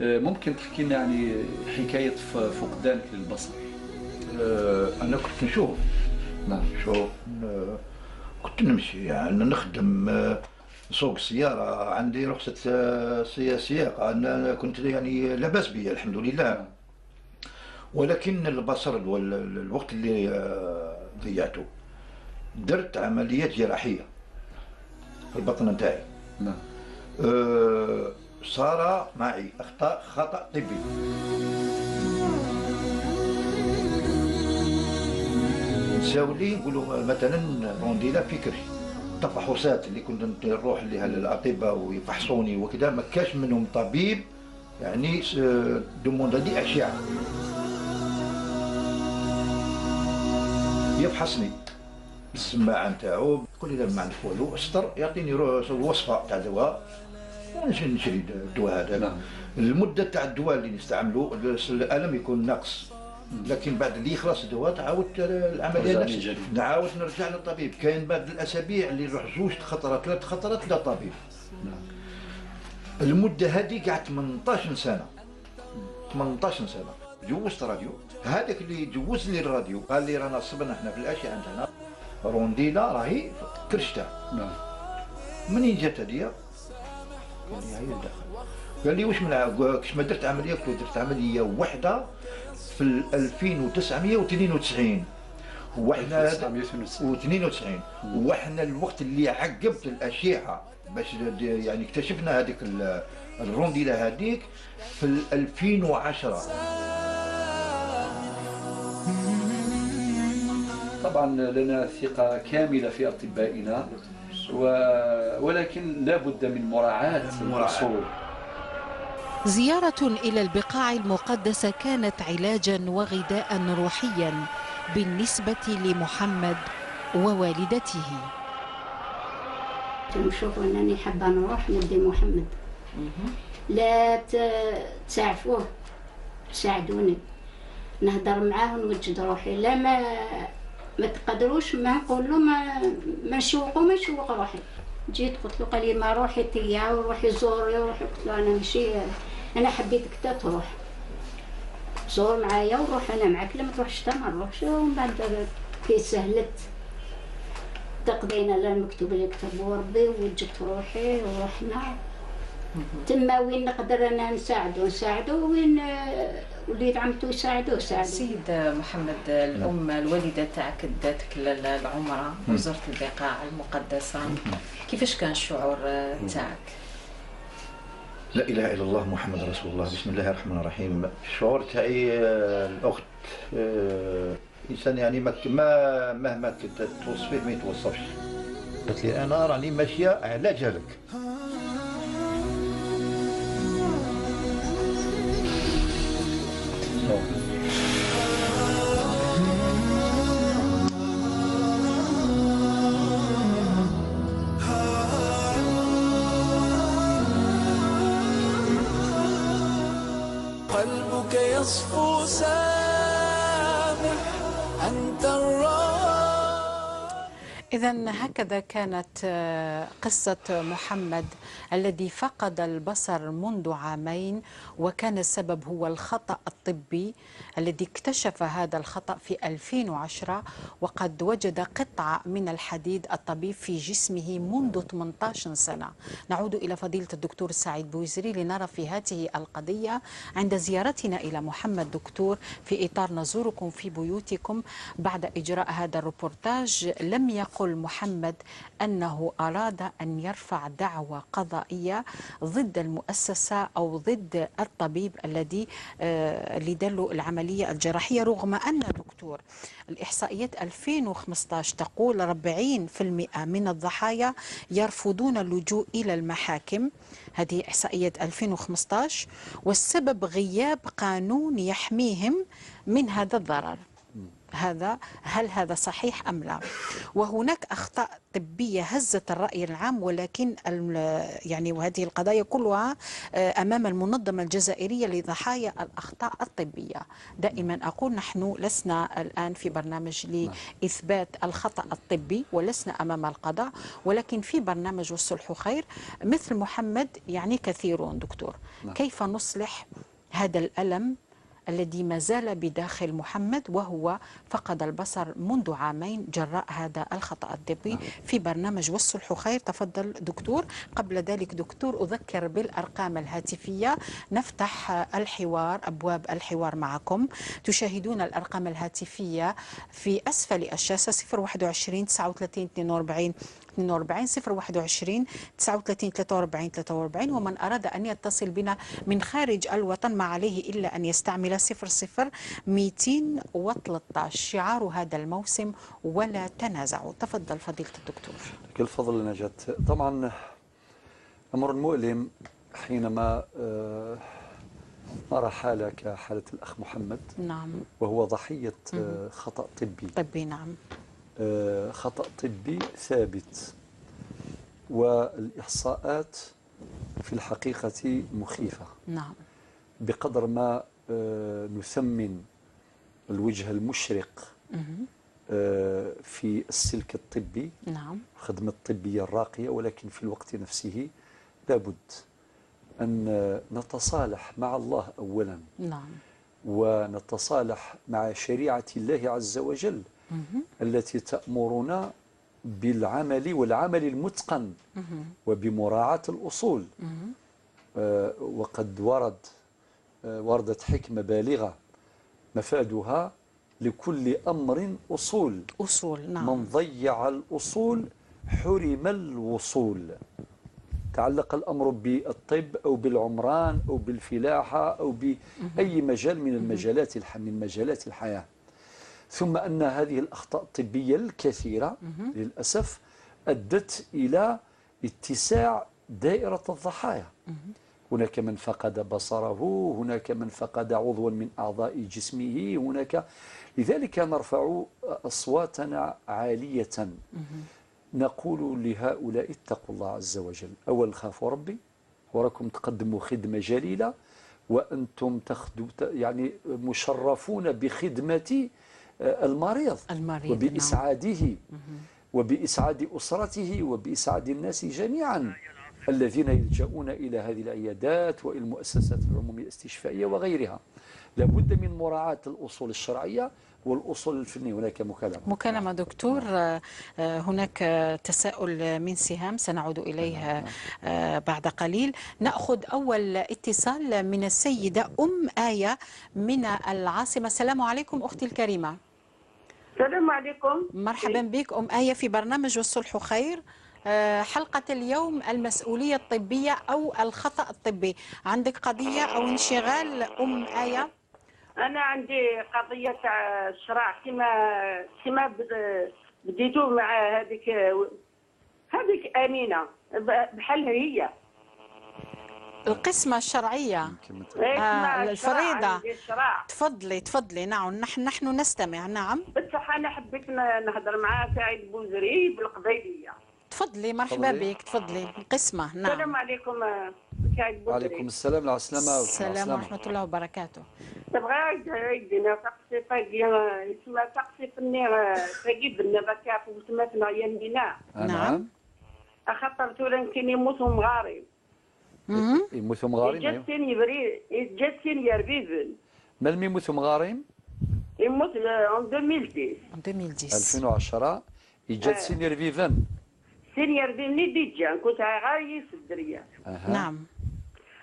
ممكن تحكي لنا يعني حكاية فقدانك للبصر؟ أنا كنت نشوف. نعم. نشوف، كنت نمشي يعني نخدم، نسوق السيارة، عندي رخصة سياقة، أنا كنت يعني لاباس بيا الحمد لله. ولكن البصر الوقت اللي ضيعته درت عمليات جراحية في البطن نتاعي. نعم. صار معي أخطاء، خطأ طبي. نساولي نقولوا مثلا رونديلا في كرشي، التفحصات اللي كنت نروح لها للاطباء ويفحصوني وكذا، ما كاش منهم طبيب يعني demanda لي اشعه يفحصني بالسماعه نتاعو، يقول لي لا ما عندك والو، استر، يعطيني الوصفه تاع دواء ونمشي نشري الدواء هذا. نعم. المده تاع الدواء اللي نستعملو الالم يكون ناقص، لكن بعد اللي يخلص الدواء تعاود العملية نفسها، نعاود نرجع للطبيب. كاين بعد الاسابيع اللي نروح 2 خطرات 3 خطرات للطبيب. المدة هذه قعدت 18 سنة. 18 سنة جوزت راديو، هذاك اللي جوز لي الراديو قال لي رانا صبنا احنا في الاشعة عندنا rondelle راهي كرشته. نعم. منين جات هذه؟ قال لي هي الداخل. قال لي واش من كاش ما درت عملية؟ قلت له درت عملية وحده في 2992 وحنا 92 وحنا الوقت اللي عقبت الاشعة باش يعني اكتشفنا هذيك ال rondelle هذيك في 2010. طبعا لنا ثقة كاملة في أطبائنا، ولكن لا بد من مراعاة الأصول. زيارة إلى البقاع المقدسة كانت علاجا وغذاء روحيا بالنسبة لمحمد ووالدته. نشوفوا أنني حابة نروح ندي محمد، لا تسعفوه تساعدوني، نهضر معاه ونوجد روحي، لا ما تقدروش ما نقول له ما نشوقو ما نشوق روحي. جيت قلت له، قال لي ما روحي تيا وروحي زوري وروحي. قلت له انا ماشي، انا حبيتك تا تروح زور معايا وروح انا معاك، لا ما تروحش تا ما نروحش. ومن بعد كي سهلت تقضينا لا المكتوب اللي كتبو ربي، ووجدت روحي ورحنا تما وين نقدر انا نساعدو نساعدو، وين وليد عمتو يساعدو يساعدو. سيد محمد، الام الوالدة تاعك داتك للعمرة وزرت البقاع المقدسة، كيفاش كان الشعور تاعك؟ لا اله الا الله محمد رسول الله، بسم الله الرحمن الرحيم. الشعور تاعي الاخت انسان يعني ما مهما توصفيه ما يتوصفش. قالت لي انا راني ماشية على جالك. قلبك يصفو سامح أنت الرب. إذا هكذا كانت قصة محمد الذي فقد البصر منذ عامين، وكان السبب هو الخطأ الطبي الذي اكتشف هذا الخطأ في 2010، وقد وجد قطعة من الحديد الطبيب في جسمه منذ 18 سنة. نعود إلى فضيلة الدكتور سعيد بوزري لنرى في هذه القضية عند زيارتنا إلى محمد دكتور في إطار نزوركم في بيوتكم بعد إجراء هذا الروبورتاج. لم يقل محمد أنه أراد أن يرفع دعوى قضائية ضد المؤسسة أو ضد الطبيب الذي اللي دار العملية الجراحية، رغم أن دكتور الإحصائيات 2015 تقول 40% من الضحايا يرفضون اللجوء إلى المحاكم، هذه إحصائيات 2015، والسبب غياب قانون يحميهم من هذا الضرر. هذا هل هذا صحيح أم لا؟ وهناك أخطاء طبية هزت الرأي العام، ولكن يعني وهذه القضايا كلها أمام المنظمة الجزائرية لضحايا الأخطاء الطبية. دائما أقول نحن لسنا الآن في برنامج لإثبات الخطأ الطبي ولسنا أمام القضاء، ولكن في برنامج والصلح خير مثل محمد يعني كثيرون. دكتور، كيف نصلح هذا الألم الذي ما زال بداخل محمد وهو فقد البصر منذ عامين جراء هذا الخطأ الطبي؟ في برنامج والصلح خير. تفضل دكتور. قبل ذلك دكتور أذكر بالأرقام الهاتفية، نفتح الحوار، أبواب الحوار معكم. تشاهدون الأرقام الهاتفية في أسفل الشاشة: 021 39 42 42، 021 39 43 43. ومن أراد أن يتصل بنا من خارج الوطن ما عليه إلا أن يستعمل 00 213. شعار هذا الموسم ولا تنازعوا. تفضل فضيلة الدكتور. لك الفضل نجاة. طبعا أمر مؤلم حينما نرى حالة كحالة الأخ محمد، نعم، وهو ضحية خطأ طبي. طبي، نعم، خطأ طبي ثابت، والإحصاءات في الحقيقة مخيفة. نعم. بقدر ما نثمن الوجه المشرق في السلك الطبي، نعم، الخدمة الطبية الراقية، ولكن في الوقت نفسه لابد أن نتصالح مع الله أولا، نعم، ونتصالح مع شريعة الله عز وجل التي تأمرنا بالعمل والعمل المتقن وبمراعاة الأصول. وقد وردت حكمة بالغة مفادها لكل أمر أصول. أصول، نعم. من ضيع الأصول حرم الوصول. تعلق الأمر بالطب أو بالعمران أو بالفلاحة أو بأي مجال من المجالات من مجالات الحياة. ثم أن هذه الأخطاء الطبية الكثيرة للأسف أدت إلى اتساع دائرة الضحايا. هناك من فقد بصره، هناك من فقد عضوا من أعضاء جسمه، هناك. لذلك نرفع أصواتنا عالية، نقول لهؤلاء اتقوا الله عز وجل، أول خافوا ربي وراكم تقدموا خدمة جليلة، وأنتم يعني مشرفون بخدمة المريض وبإسعاده، نعم، وبإسعاد أسرته وبإسعاد الناس جميعا الذين يلجؤون إلى هذه العيادات وإلى المؤسسات العمومية الاستشفائية وغيرها. لابد من مراعاة الأصول الشرعية والأصول الفنية. هناك مكالمة دكتور. هناك تساؤل من سهام سنعود إليها بعد قليل. نأخذ أول اتصال من السيدة أم آية من العاصمة. السلام عليكم أختي الكريمة. السلام عليكم. مرحبا بك أم آية في برنامج والصلح خير. حلقة اليوم المسؤولية الطبية أو الخطأ الطبي. عندك قضية أو انشغال أم آية؟ أنا عندي قضية تاع الشراع كما بديتو مع هذيك أمينة بحال هي القسمة الشرعية، الفريضة. تفضلي تفضلي. نعم، نحن نستمع. نعم، بصح أنا حبيت نهضر مع سعيد بوزري بالقبيلية. تفضلي، مرحبا بك، تفضلي. القسمة، نعم. السلام عليكم سعيد بوزري. وعليكم السلام. السلامة. السلام ورحمة الله وبركاته. تبغى يدينا تقصي طاقي تسمى تقصي فني تاقي بنا بكاف وتما يمينا. نعم. خاطر تورا كاين يموتوا مغارب. يموتوا مغارب. جات سين يربيبن. مالمي يموتوا مغارب؟ يموت en 2010. 2010 يجات سين يربيبن. سين يربيبن déjà كنت غايس الدريه. نعم.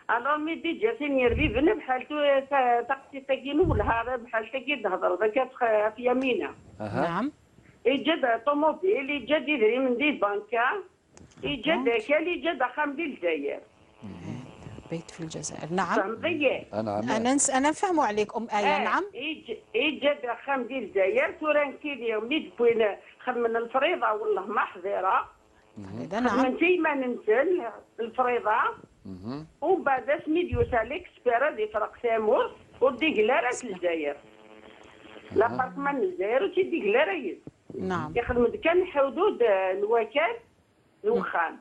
alors mais déjà سين يربيبن بحال تقصي تاكينو والهارة بحال تاكي تهضر ذاك في يمينه. نعم. يجد طوموبيل، يجد يدري من دي بانكا، يجد كال، يجد خام ديال الجزائر. بيت في الجزائر. نعم. فهمتي؟ انا نفهموا عليك ام آية. نعم. يجد خام ديال الجزائر توران كيدير ميد بوين خدمنا الفريضة والله ما حضيره. نعم. من تيما ننزل الفريضة ومن بعد سميد يوسع l'expert دي فرق سامور وديكلارات الجزائر. l'appartement الجزائر وتيديكلاريز. نعم. يخدم كان حدود الوكال الوخام.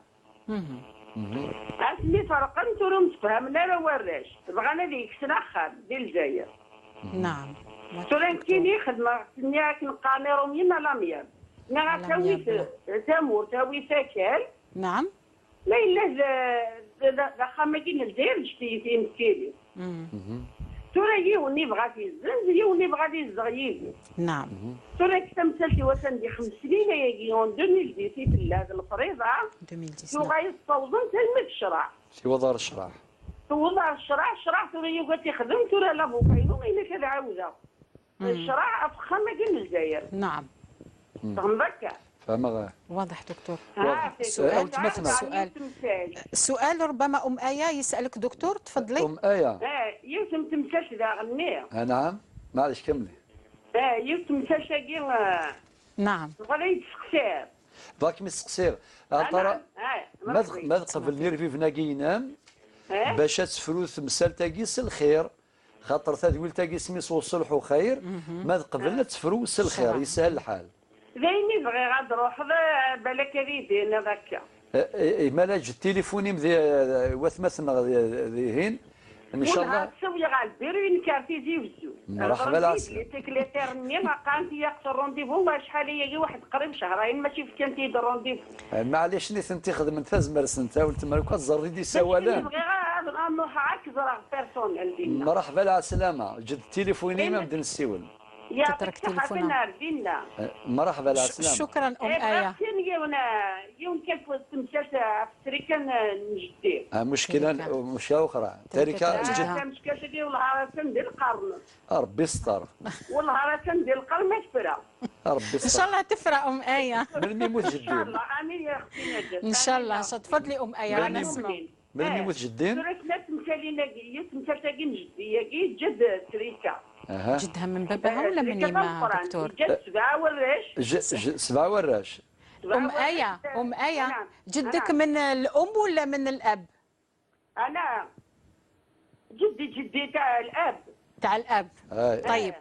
اسمي فرقا تورو متفهمنا لا وراش بغانا ديك سنة خام ديال الجزائر. نعم. توران كاين خدمة نياك نقانيرو من لامياب. نا تاوي تامور تاوي ساكال. نعم. لا الا خام كاين الجزائر جتي مسكيني. تورا يوني بغات يزنز يوني بغات يزغيب. نعم. تورا كتمثلتي وسندي 5 سنين ياكي en 2010 هذا الفريضة 2010 تو غايستوزن تلميذ الشرع. في وضع الشرع. في وضع الشرع، الشرع تورا يوغا تيخدم تورا l'avocat إلا كذا عاوزة. الشرع أفخم كاين الجزائر. نعم. فهم هكا. فهم واضح دكتور. واضح. سؤال سؤال ربما أم آية يسألك دكتور، تفضلي. أم آية. يوسف تمثال ذا غنية. نعم، معليش كملي. يوسف تمثال شاكي. نعم. بغا يتسقسير. باك مستقسير. ترى ما قبل نيرفي فناكي باش تفرو تمثال تاكيس الخير. خاطر تدويل تاكي سميس وصلح خير، ما قبلنا تفرو الخير يسهل الحال. ذايني بغي غاد نروح بالك ريدين هذاك. ما لا جد تليفوني وثمثنا ذهين ان شاء الله تسوي على البيرو ينكارتيزي وزو. مرحبا العسل. سيكريتير ني ما قانتي يقصر rendez-vous شحال هي واحد قريب شهرين ماشي في كان تيدير rendez-vous. معليش نيت انت خدم انت زمرس انت ولتما كتزري دي سوالان. نبغي غير نروح عاك زرا personnel ديالنا. مرحبا على السلامة، جد تليفوني ما نبدا نسيول. تترك تليفونها. مرحبا على السلامة. شكرا ام ايه. يوم كيف تمشات في التريكه نجدي. مشكلة مشكلة اخرى تركه جد. مشكلة والله راه ندير القرن. ربي يستر. والله راه ندير القرن ما تفرى. ربي يستر. ان شاء الله تفرى ام ايه. من يموت جدين. ان شاء الله امين يا اختي نجاة. ان شاء الله تفضلي ام ايه رانا نسمعوا. من يموت جدين؟ جد تريكه. جدها من باباها ولا من يما دكتور؟ جد 7 وراش. 7 وراش. ام ايه ام ايه جدك من الام ولا من الاب؟ انا جدي تاع الاب. تاع الاب. طيب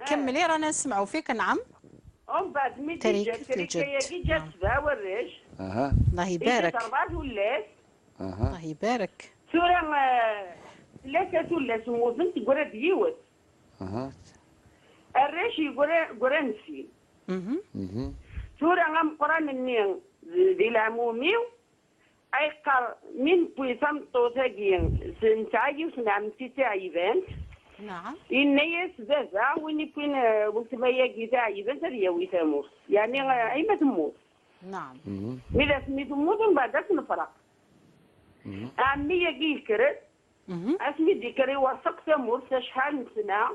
كملي رانا نسمعوا فيك. نعم. ومن بعد مي تريكه جات 7 وراش. الله يبارك. 4 ولات. الله يبارك. ثورة 3 ولا سموثن تقرا ديوت. الريش يقرا نسين. ثورة غمقران ني ديال العمومي ايقر من بوي ثمطو ثاقي نتاعي وسنعمتي تاعي بانت. نعم. إنيس بابا وين يكون ولتما ياكي تاعي بانت هي تموت يعني اي ما تموت. نعم. مي سمي تموت ومن بعد نفرق. عمي ياكي يكرد اسمي ديكري وثق تموت شحال من سنة.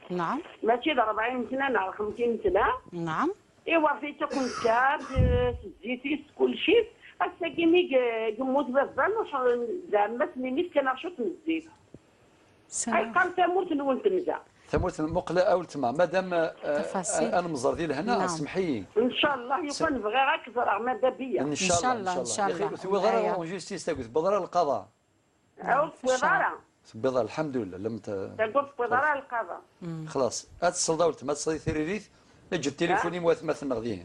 نعم. ماشي 40 سنة نهار 50 سنة. نعم. ايوا في تكون كاب زيتي كل شيء هسا كيمي يموت بابا زعما سميني كنرشط من الزيت. اي قال تموت نول تمزا. تموت مقلة او تما مادام انا مزر ديال هنا. نعم. سمحي ان شاء الله يكون بغي غير كزرع ماذا بيا. ان شاء الله ان شاء الله. يا اخي ضرر en justice تاكل بضرر القضاء. او بضرر بضرر الحمد لله لم تقول بضرر القضاء. خلاص اتصل دولت ما تصلي ثريريت نجد تليفوني موثمث نغديه.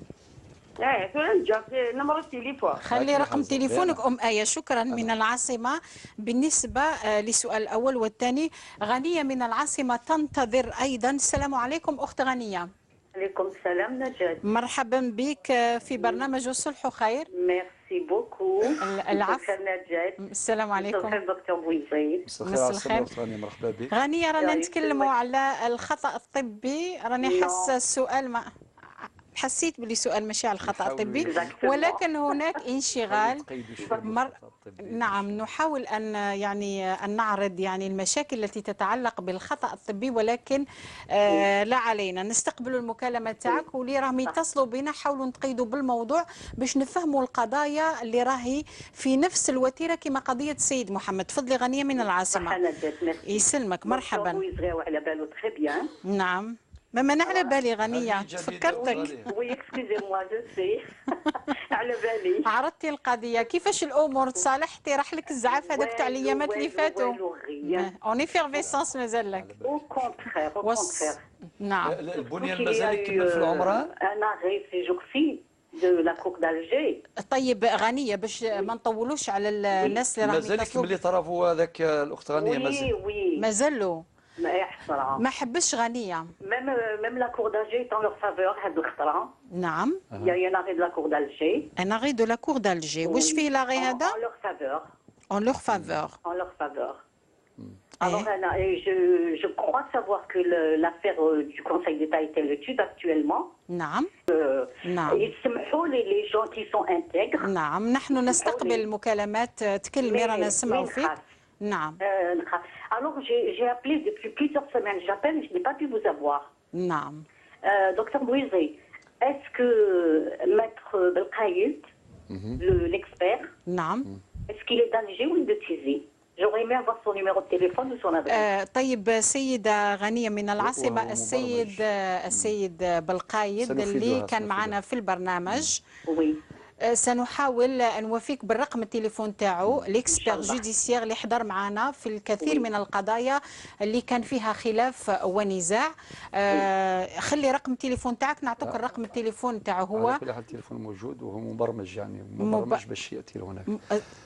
نمرة التليفون. خلي رقم تليفونك ام ايه. شكرا. من العاصمة بالنسبة للسؤال الاول والثاني. غنية من العاصمة تنتظر ايضا. السلام عليكم اخت غنية. عليكم السلام نجاة. مرحبا بك في برنامج الصلح خير. merci beaucoup. العفو. نجاة. السلام عليكم. مساء الخير دكتور بويزيد. مساء الخير غنية، مرحبا بك. غنية رانا نتكلموا على الخطأ الطبي، راني حاسه السؤال ما حسيت بلي سؤال ماشي على الخطأ الطبي، ولكن هناك انشغال. نعم نحاول أن يعني أن نعرض يعني المشاكل التي تتعلق بالخطأ الطبي، ولكن لا علينا. نستقبل المكالمة تاعك واللي راهم يتصلوا بنا حاولوا نتقيدوا بالموضوع باش نفهموا القضايا اللي راهي في نفس الوتيرة كما قضية السيد محمد. تفضلي غنية من العاصمة. يسلمك مرحبا. نعم ما انا على بالي غنية تفكرتك. oui excusez-moi je sais على بالي. عرضتي القضية كيفاش الامور تصالحتي؟ راح لك الزعف هذاك تاع الايامات اللي فاتوا؟ en effervescence مازال لك. au contraire au contraire. نعم البنيان مازال يكمل في العمران. un arrêt ces jours-ci de la cour d'Alger. طيب غنية باش ما نطولوش على الناس اللي راهم مازال يكمل les travaux هذاك الاخت غنية مازال. oui مازالو ما ما حبش غنية. même la cour d'Alger est en leur faveur هاد الخطرة. نعم. Il y a un arrêt de la cour d'Alger. Un arrêt de la cour d'Alger. واش فيه l'arrêt هذا؟ En leur faveur. En leur faveur. En leur faveur. Alors أنا je crois savoir que l'affaire du Conseil d'État est à l'étude actuellement. نعم. نعم. يسمحوا لي les gens qui sont intègres. نعم نحن نستقبل المكالمات. تكلمي رانا نسمعوا فيك. نعم. Alors j'ai appelé depuis plusieurs semaines, j'appelle, je n'ai pas pu vous avoir. نعم. Docteur Bouizé, est-ce que Maître Belkaïd, l'expert, نعم. est-ce qu'il est d'Alger ou de Tizi? J'aurais aimé avoir son numéro de téléphone ou son adresse. طيب سيدة غنية من العاصمة، السيد بلقايد اللي كان معنا في البرنامج. Oui. سنحاول ان نوفيك بالرقم التليفون تاعو، l'expert judiciaire اللي حضر معنا في الكثير من القضايا اللي كان فيها خلاف ونزاع. خلي رقم التليفون تاعك، نعطوك الرقم التليفون تاعو. هو على كل حال التليفون موجود وهو مبرمج، يعني مبرمج باش ياتي لهناك.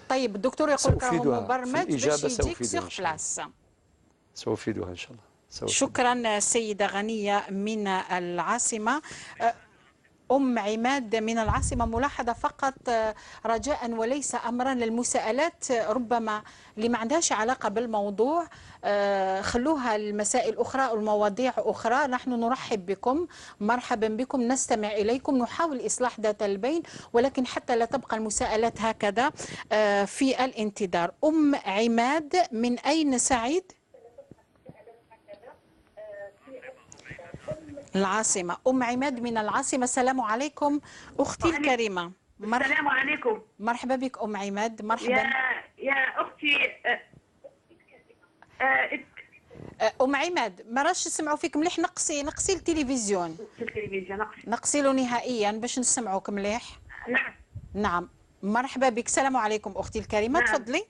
طيب الدكتور يقول لك راهو مبرمج باش يجيك sur place. سأفيدها ان شاء الله. شكرا سيدة غنية من العاصمة. أم عماد من العاصمة، ملاحظة فقط رجاء وليس أمرا للمساءلات ربما اللي ما عندهاش علاقة بالموضوع، خلوها المسائل أخرى والمواضيع أخرى. نحن نرحب بكم، مرحبا بكم، نستمع إليكم، نحاول إصلاح ذات البين، ولكن حتى لا تبقى المساءلات هكذا في الانتظار. أم عماد من أين سعيد؟ العاصمة. أم عماد من العاصمة، السلام عليكم أختي الكريمة. السلام عليكم. مرحبا بك أم عماد. مرحبا يا أختي. أم عماد ما راش نسمعوا فيك مليح، نقصي التلفزيون. نقصي له نهائيا باش نسمعوك مليح. نعم نعم، مرحبا بك، السلام عليكم أختي الكريمة. نعم. تفضلي.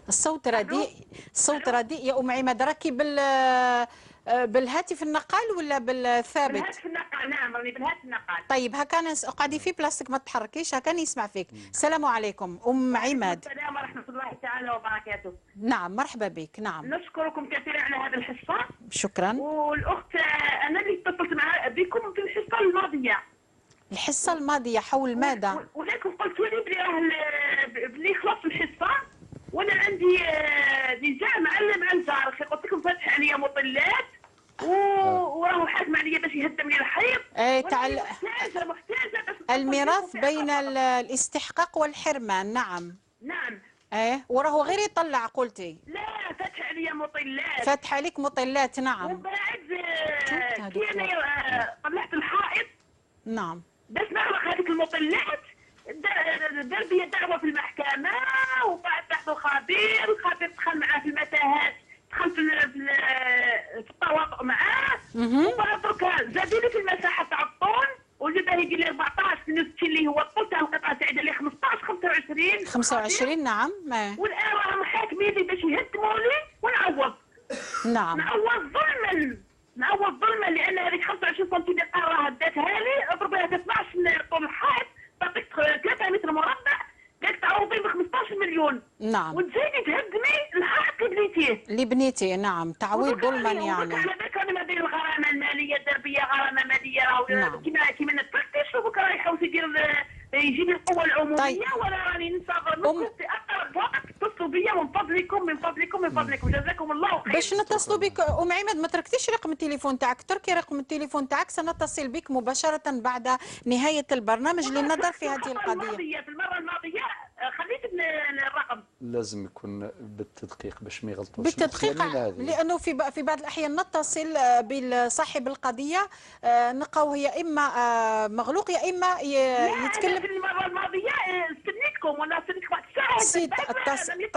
الصوت رديء، الصوت رديء يا أم عماد. راكي بالهاتف النقال ولا بالثابت؟ بالهاتف النقال. نعم راني بالهاتف النقال. طيب هكا اقعدي في بلاصتك ما تحركيش، هكا نسمع فيك. السلام عليكم أم عماد. السلام ورحمة الله تعالى وبركاته. نعم مرحبا بك. نعم نشكركم كثيرا على هذه الحصة. شكرا. والأخت أنا اللي اتصلت مع بكم في الحصة الماضية. الحصة الماضية حول ماذا؟ ولكن قلت لي بلي خلصت الحصة وانا عندي نزاع مع الجار. قلت لكم فاتح عليا مطلات وراه حاكم عليا باش يهدم لي الحيط. اي محتاجه باش الميراث بين الاستحقاق والحرمان. نعم نعم. ايه وراه غير يطلع قلتي. لا فاتح عليا مطلات. فاتح عليك مطلات. نعم. ومن بعد كي انا طلعت الحائط. نعم. باش نغلق هذيك المطلات دار بيا دعوه في المحكمة، وبعد تحت الخبير، الخبير دخل معاه في المتاهات، دخل في التواطؤ معاه، وبعد درك زادوا لي في المساحة تاع الطول، واللي باه يدير لي 14 62 اللي هو الطول تاع القطعة تاعي دار لي 15 25 25. نعم. والان راهم حاكمين لي باش يهدموا لي ونعوض. نعم. نعوض ظلما، نعوض ظلما، لان هذيك 25 سنتيمتر راه داتها لي، اضربها 12 طول الحائط تعطيك 3 متر مربع، قالك تعوضي ب 15 مليون. نعم. وتزيدي تهدمي الحائط اللي بنيتيه. اللي بنيتيه. نعم، تعويض ظلما يعني. على بالك انا ما بين الغرامة المالية دار بيا غرامة ماليه راهو. نعم. كيما نتفتش وبكره يحوس يدير يجيب القوة العمومية. طيب. وانا راني ننتظر في اقرب وقت اتصلوا بيا من فضلكم من فضلكم من فضلكم، جزاكم الله خير. باش نتصلوا بك ام عماد ما تركتيش رقم التليفون تاعك، تركي رقم التليفون تاعك، سنتصل بك مباشرة بعد نهاية البرنامج للنظر في هذه القضية. في المرة الماضية خليت الرقم. لازم يكون بالتدقيق باش ما يغلطوش. بالتدقيق، لانه في بعض الاحيان نتصل بصاحب القضية نلقاو هي اما مغلوق يا اما يتكلم. في المرة الماضية استنيتكم ولا استنيتكم واحد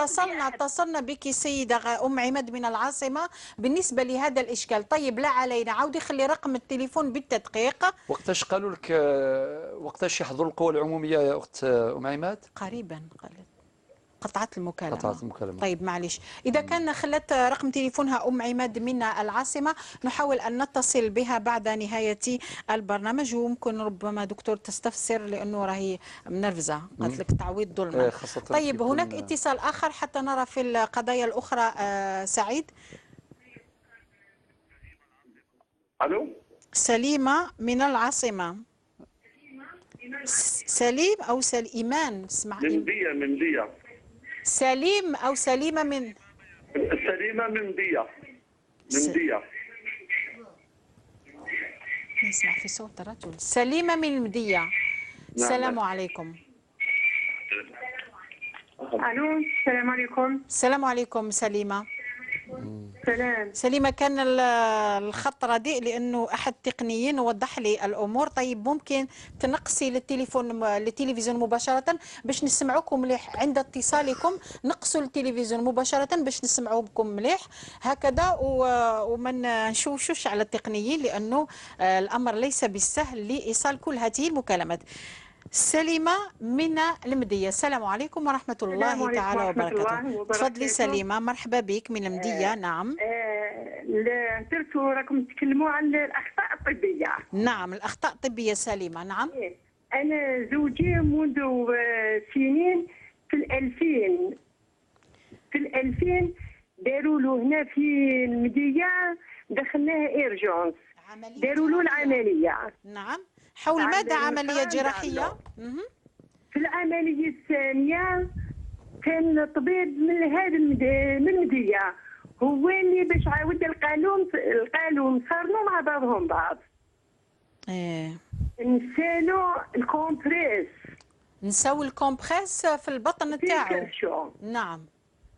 الساعة. اتصلنا بك سيده ام عماد من العاصمة بالنسبة لهذا الاشكال. طيب لا علينا، عاودي خلي رقم التليفون بالتدقيق. وقتاش قالوا لك وقتاش يحضروا القوى العمومية يا اخت ام عماد؟ قريبا قالت. قطعت المكالمة. قطعت المكالمة. طيب معليش، إذا كان خلت رقم تليفونها أم عماد من العاصمة نحاول أن نتصل بها بعد نهاية البرنامج، وممكن ربما دكتور تستفسر لأنه راهي منرفزة، قالت لك تعويض ظلما. طيب هناك اتصال آخر حتى نرى في القضايا الأخرى. سعيد. ألو. سليمة من العاصمة. سليم أو سليمان؟ اسمع. من دية. سليم أو سليمة من سليمة من دية. من دية. نسمع في صوت الرجل. سليمة من المدية. نعم. السلام عليكم. ألو السلام عليكم. السلام عليكم سليمة. سلام. سليمة، كان الخط رديء لأنه أحد التقنيين وضح لي الأمور. طيب ممكن تنقصي للتليفون للتلفزيون مباشرة باش نسمعوكم مليح عند اتصالكم، نقصوا التلفزيون مباشرة باش نسمعوكم مليح هكذا، وما نشوشوش على التقنيين لأنه الأمر ليس بالسهل لإيصال كل هذه المكالمات. سليمة من المدية، السلام عليكم ورحمة الله تعالى وبركاته. تفضلي سليمة، مرحبا بك من المدية. نعم. درتوا راكم تتكلموا عن الأخطاء الطبية. نعم، الأخطاء الطبية سليمة. نعم. أنا زوجي منذ سنين في 2000 داروا له هنا في المدية، دخلناه urgence، داروا له العملية. نعم. حول ماذا عملية جراحية؟ في العملية الثانية كان طبيب من هذا من المدية هو اللي باش عاود القالوم صارنوا مع بعضهم بعض. ايه. نسالو ال compresse. نساو ال compresse في البطن تاعو. نعم.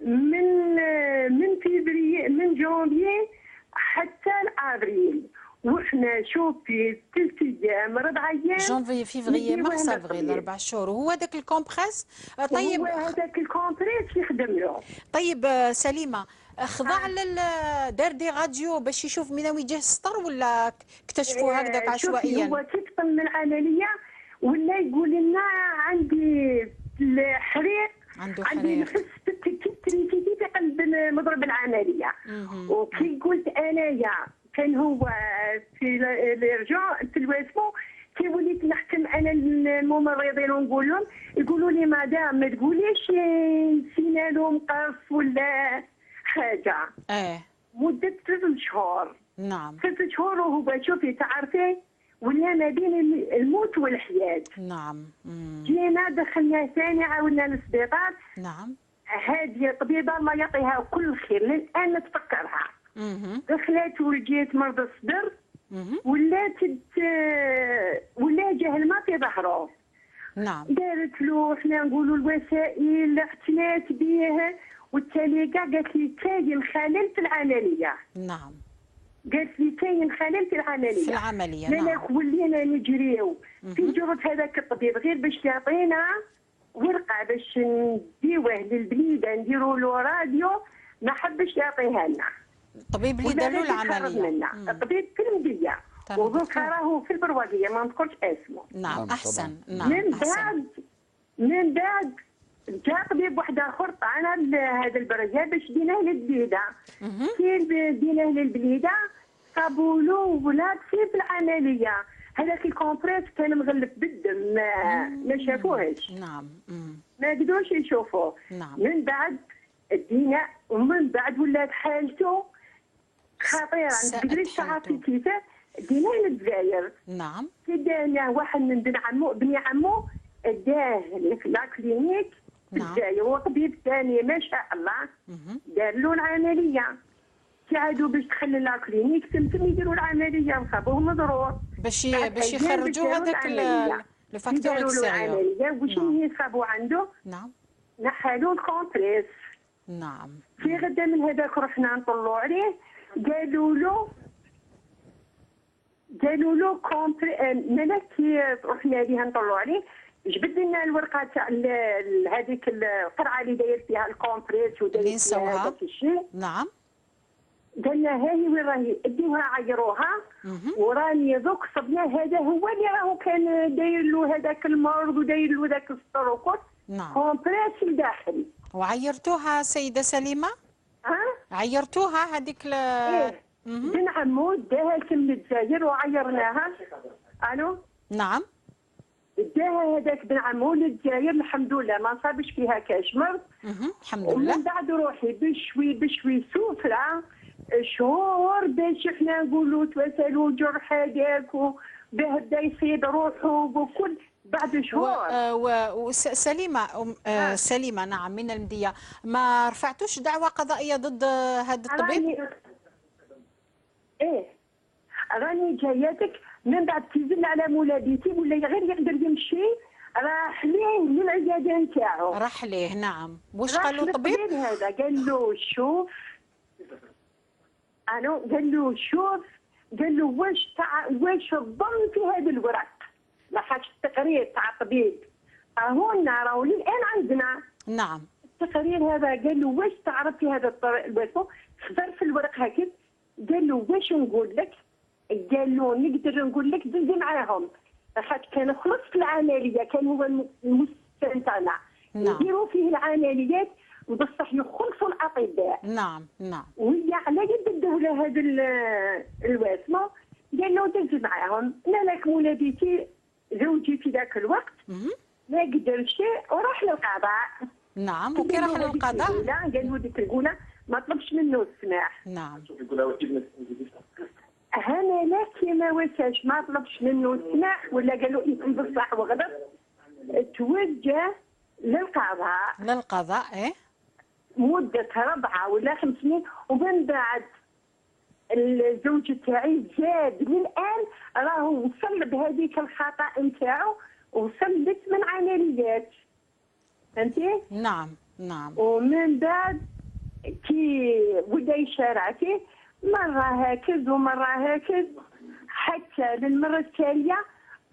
من فيفري، من جانفي حتى الافريل، وحنا شوفي 3 ايام 4 ايام، جانفي فيفري مارس افريل، 4 شهور وهو هذاك ال compresse. طيب هو هذاك ال compresse يخدم له. طيب سليمة، خضع دار des radios باش يشوف من وين يجيه السطر ولا اكتشفوا هكذاك عشوائيا؟ هو كي من العملية ولا يقول لنا عندي الحريق، عنده عندي نحس بالتريتي في قلب مضرب العملية. وكي قلت انايا كان هو في l'urgence في الواسمو، كي وليت نحكم انا الممرضين ونقول لهم، يقولوا لي مدام ما تقوليش نسينا له مقص ولا حاجة. مده 3 شهور. نعم. 3 شهور وهو شوفي تعرفي ولا ما بين الموت والحياة. نعم. جينا دخلنا ثاني عاودنا للسبيطار. نعم. هذه طبيبه الله يعطيها كل خير، للان نتفكرها. دخلت ولقيت مرض الصدر، ولات ولا جاه الماء في ظهره. نعم. دارت له حنا نقولوا الوسائل، اعتنات به، والتالي كاع قالت لي كاين خلل في العملية. نعم. قالت لي كاين خلل في العملية. في العملية. نعم. ولينا نجريو في جرة هذاك الطبيب غير باش يعطينا ورقة باش نديوه للبليده نديروا له راديو، ما حبش يعطيها لنا. الطبيب اللي دار له العملية. الطبيب في المديه، ودوكا راهو في البرواقيه، ما نذكرش اسمه. نعم احسن. نعم. من بعد جا طبيب واحد اخر طعنا هذا البرية باش ديناه للبليده. كي ديناه للبليده صابوا له ولابسي في العملية، هذاك ال compresse كان مغلف بالدم، ما شافوهش. نعم. ما قدروش يشوفوه. نعم. من بعد دينا، ومن بعد ولات حالته خطيرة، ما تقدريش تعرفي كيفاه. ديناه للجزائر. نعم. كي داناه واحد من بني عمو داه la clinique في الجزائر، وطبيب ثاني ما شاء الله دار له العملية. كي عادوا باش دخل la clinique تمتم يديروا العملية وصابوه مضرور باش يخرجوا هذاك le facteur extérieur. واش هي صابوا عنده؟ نعم. نحالو ال compresse. نعم. في غدا من هذاك رحنا نطلوا عليه، قالوا له compresse. مالا كي رحنا ليها نطلوا عليه جبد لنا الورقة تاع هذيك القرعة اللي داير فيها ال compresse وداير فيها هذاك الشيء. نعم. قالنا هاهي وين راهي، اديوها عيروها، وراني دوك صبنا هذا هو اللي راهو كان داير له هذاك المرض وداير له ذاك السطر وكل. نعم. compresse لداخل. وعيرتوها سيده سليمة؟ ها؟ عيرتوها هذيك إيه؟ بن عمو داها من الجزائر وعيرناها. الو. نعم. داها هذاك بن عمو للجزائر، الحمد لله ما صابش فيها كاش مرض. الحمد لله. ومن بعد روحي بشوي بشوي سفرة شهور باش حنا نقولوا توسلوا جرح هذاك وباه بدا يصيب روحه وكل بعد شهور. وسليمه سليمة نعم من المديه، ما رفعتوش دعوه قضائية ضد هذا الطبيب؟ ايه راني جاياتك من بعد كي على مولا بيتي ولا غير يقدر يمشي راح ليه للعياده نتاعو. راح ليه. نعم. واش قال له الطبيب؟ هذا قال له شوف الو قال له شوف، قال له واش واش تظن في هذا الورق؟ لاخاطش التقرير تاع الطبيب هنا راهو للان عندنا. نعم. التقرير هذا قال له واش تعرف في هذا الوصف؟ خضر في الورق هكذا. قال له واش نقول لك؟ قال له نقدر نقول لك دزي معاهم، خاطر كان خلص في العملية، كان هو المستشفى تاعنا. نعم. يديروا فيه العمليات وبصح يخلصوا الاطباء. نعم نعم. وهي على يد الدولة هذا الواسمه. قال له دزي معاهم. مالك مولا بيتي زوجي في ذاك الوقت ما قدرش وراح للقضاء. نعم. وكي راح للقضاء قال له ديك القوله ما طلبش منه السماح. نعم. انا لا كيما وساش ما طلبش منه السماح ولا قال له انت بصح وغلط، توجه للقضاء. للقضاء ايه مدة 4 ولا 5 سنين، ومن بعد الزوج تاعي زاد للان راهو وصل بهذيك الخطا نتاعو، وصل ل8 عمليات. فهمتي؟ نعم نعم. ومن بعد كي ودا يشارع فيه مرة هكذا ومرة هكذا، حتى للمرة التالية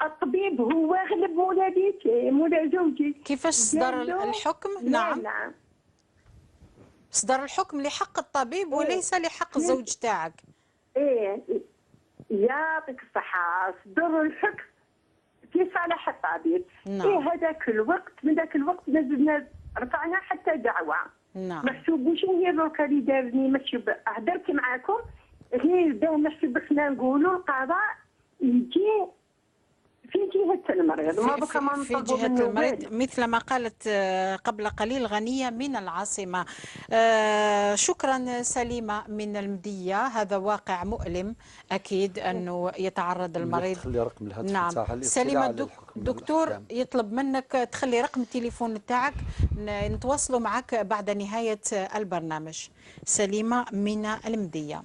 الطبيب هو غلب مولا بيتي مولا زوجي. كيفاش صدر الحكم؟ نعم. نعم. صدر الحكم لحق الطبيب وليس لحق الزوج تاعك. ايه يعطيك الصحة، صدر الحكم في صالح الطبيب. نعم. إيه هذاك الوقت، من ذاك الوقت ما رفعنا حتى دعوة. نعم. محسوب واش هي دركا اللي دارني ماشي هدرت معاكم غير باه محسوب حنا نقولوا القضاء يجي في جهة المريض، ما بقى ما في جهة المريض مثل ما قالت قبل قليل غنية من العاصمة. شكرا سليمة من المدية، هذا واقع مؤلم أكيد أنه يتعرض المريض. تخلي رقم الهاتف. نعم سليمة دكتور يطلب منك تخلي رقم التليفون تاعك نتواصلوا معك بعد نهاية البرنامج. سليمة من المدية.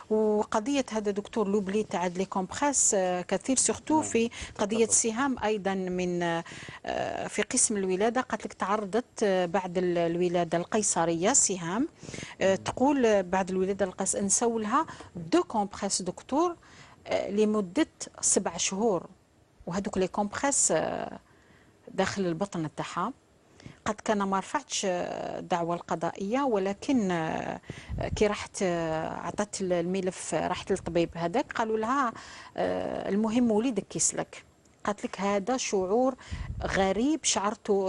وقضية هذا دكتور l'oubli تاع les compresses كثير surtout في قضية سهام أيضا من في قسم الولادة، قالت لك تعرضت بعد الولادة القيصرية سهام، تقول بعد الولادة القيصرية نسولها 2 compresses دكتور لمدة 7 شهور، وهذوك les compresses داخل البطن تاعها. قد كان ما رفعتش الدعوة القضائية، ولكن كي راحت عطت الملف راحت للطبيب هذاك قالوا لها المهم وليدك كيسلك. قالت لك هذا شعور غريب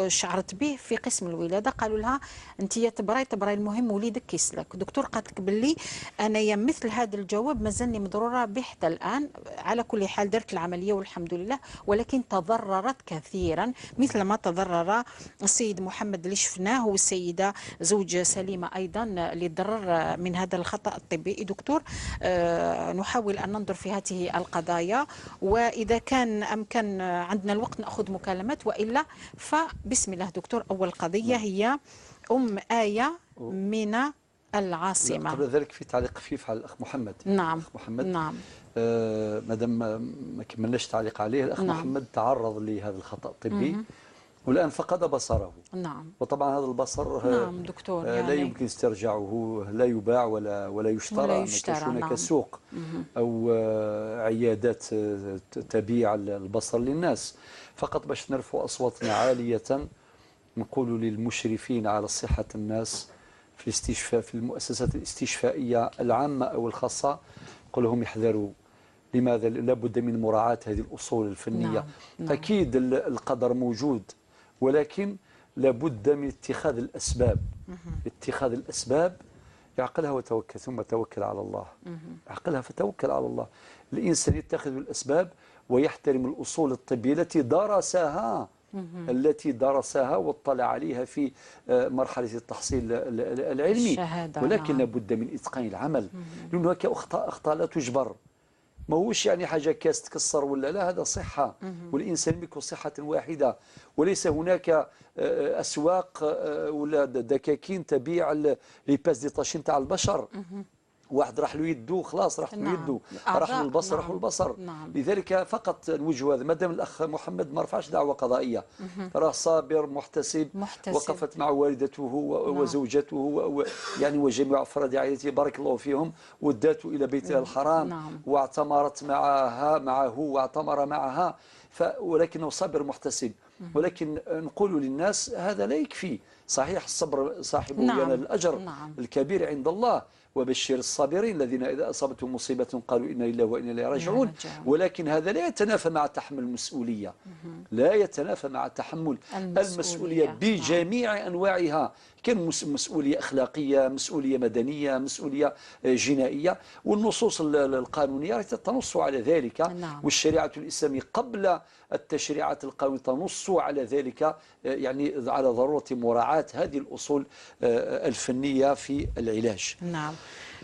شعرت به في قسم الولادة. قالوا لها انت تبراي تبراي المهم وليدك كيسلك. دكتور قالت لك باللي انايا مثل هذا الجواب مازالني مضروره به حتى الان. على كل حال درت العملية والحمد لله، ولكن تضررت كثيرا مثل ما تضرر السيد محمد اللي شفناه والسيدة زوج سليمة ايضا اللي تضرر من هذا الخطا الطبي. دكتور نحاول ان ننظر في هذه القضايا، واذا كان امكن عندنا الوقت نأخذ مكالمات، وإلا فبسم الله دكتور. أول قضية هي أم آية من العاصمة. قبل ذلك في تعليق خفيف على الأخ محمد. نعم. الأخ محمد. نعم. مادام ما كملناش تعليق عليه، الأخ نعم. محمد تعرض لهذا الخطأ الطبي والآن فقد بصره. نعم. وطبعا هذا البصر نعم دكتور يعني لا يمكن استرجاعه، لا يباع ولا يشترى، ولا يشترى. ما كانش هناك نعم. سوق أو عيادات تبيع البصر للناس. فقط باش نرفع أصواتنا عالية نقول للمشرفين على صحة الناس في الاستشفاء في المؤسسات الاستشفائية العامة أو الخاصة، نقول لهم يحذروا. لماذا؟ لابد من مراعاة هذه الأصول الفنية. نعم. نعم. أكيد القدر موجود، ولكن لابد من اتخاذ الأسباب. اتخاذ الأسباب، اعقلها وتوكل ثم توكل على الله. اعقلها فتوكل على الله. الإنسان يتخذ الأسباب ويحترم الأصول الطبية التي درسها التي درسها واطلع عليها في مرحلة التحصيل العلمي، ولكن نعم. لابد من إتقان العمل، لأن هناك أخطاء لا تجبر. ما هوش يعني حاجة كاس تكسر ولا لا، هذا صحة، والإنسان يملك صحة واحدة، وليس هناك أسواق ولا دكاكين تبيع les pièces détachées تاع البشر. واحد راح له يده خلاص راح له يده، راح له البصر راح له البصر. لذلك فقط نوجه هذا، ما دام الاخ محمد ما رفعش دعوه قضائية، راه صابر محتسب، وقفت مع والدته وزوجته يعني وجميع افراد عائلته بارك الله فيهم، ودته الى بيتها الحرام. واعتمرت معه واعتمر معها، ولكنه صابر محتسب. ولكن نقول للناس هذا لا يكفي. صحيح الصبر صاحبه ينال الأجر الكبير عند الله، وبشر الصابرين الذين إذا أصابتهم مصيبة قالوا إنا لله وإنا إليه راجعون، ولكن هذا لا يتنافى مع تحمل المسؤولية، لا يتنافى مع تحمل المسؤولية بجميع أنواعها، كان مسؤولية أخلاقية، مسؤولية مدنية، مسؤولية جنائية، والنصوص القانونية تنص على ذلك. والشريعة الإسلامية قبل التشريعات القانونية تنص على ذلك، يعني على ضرورة مراعاة هذه الأصول الفنية في العلاج. نعم.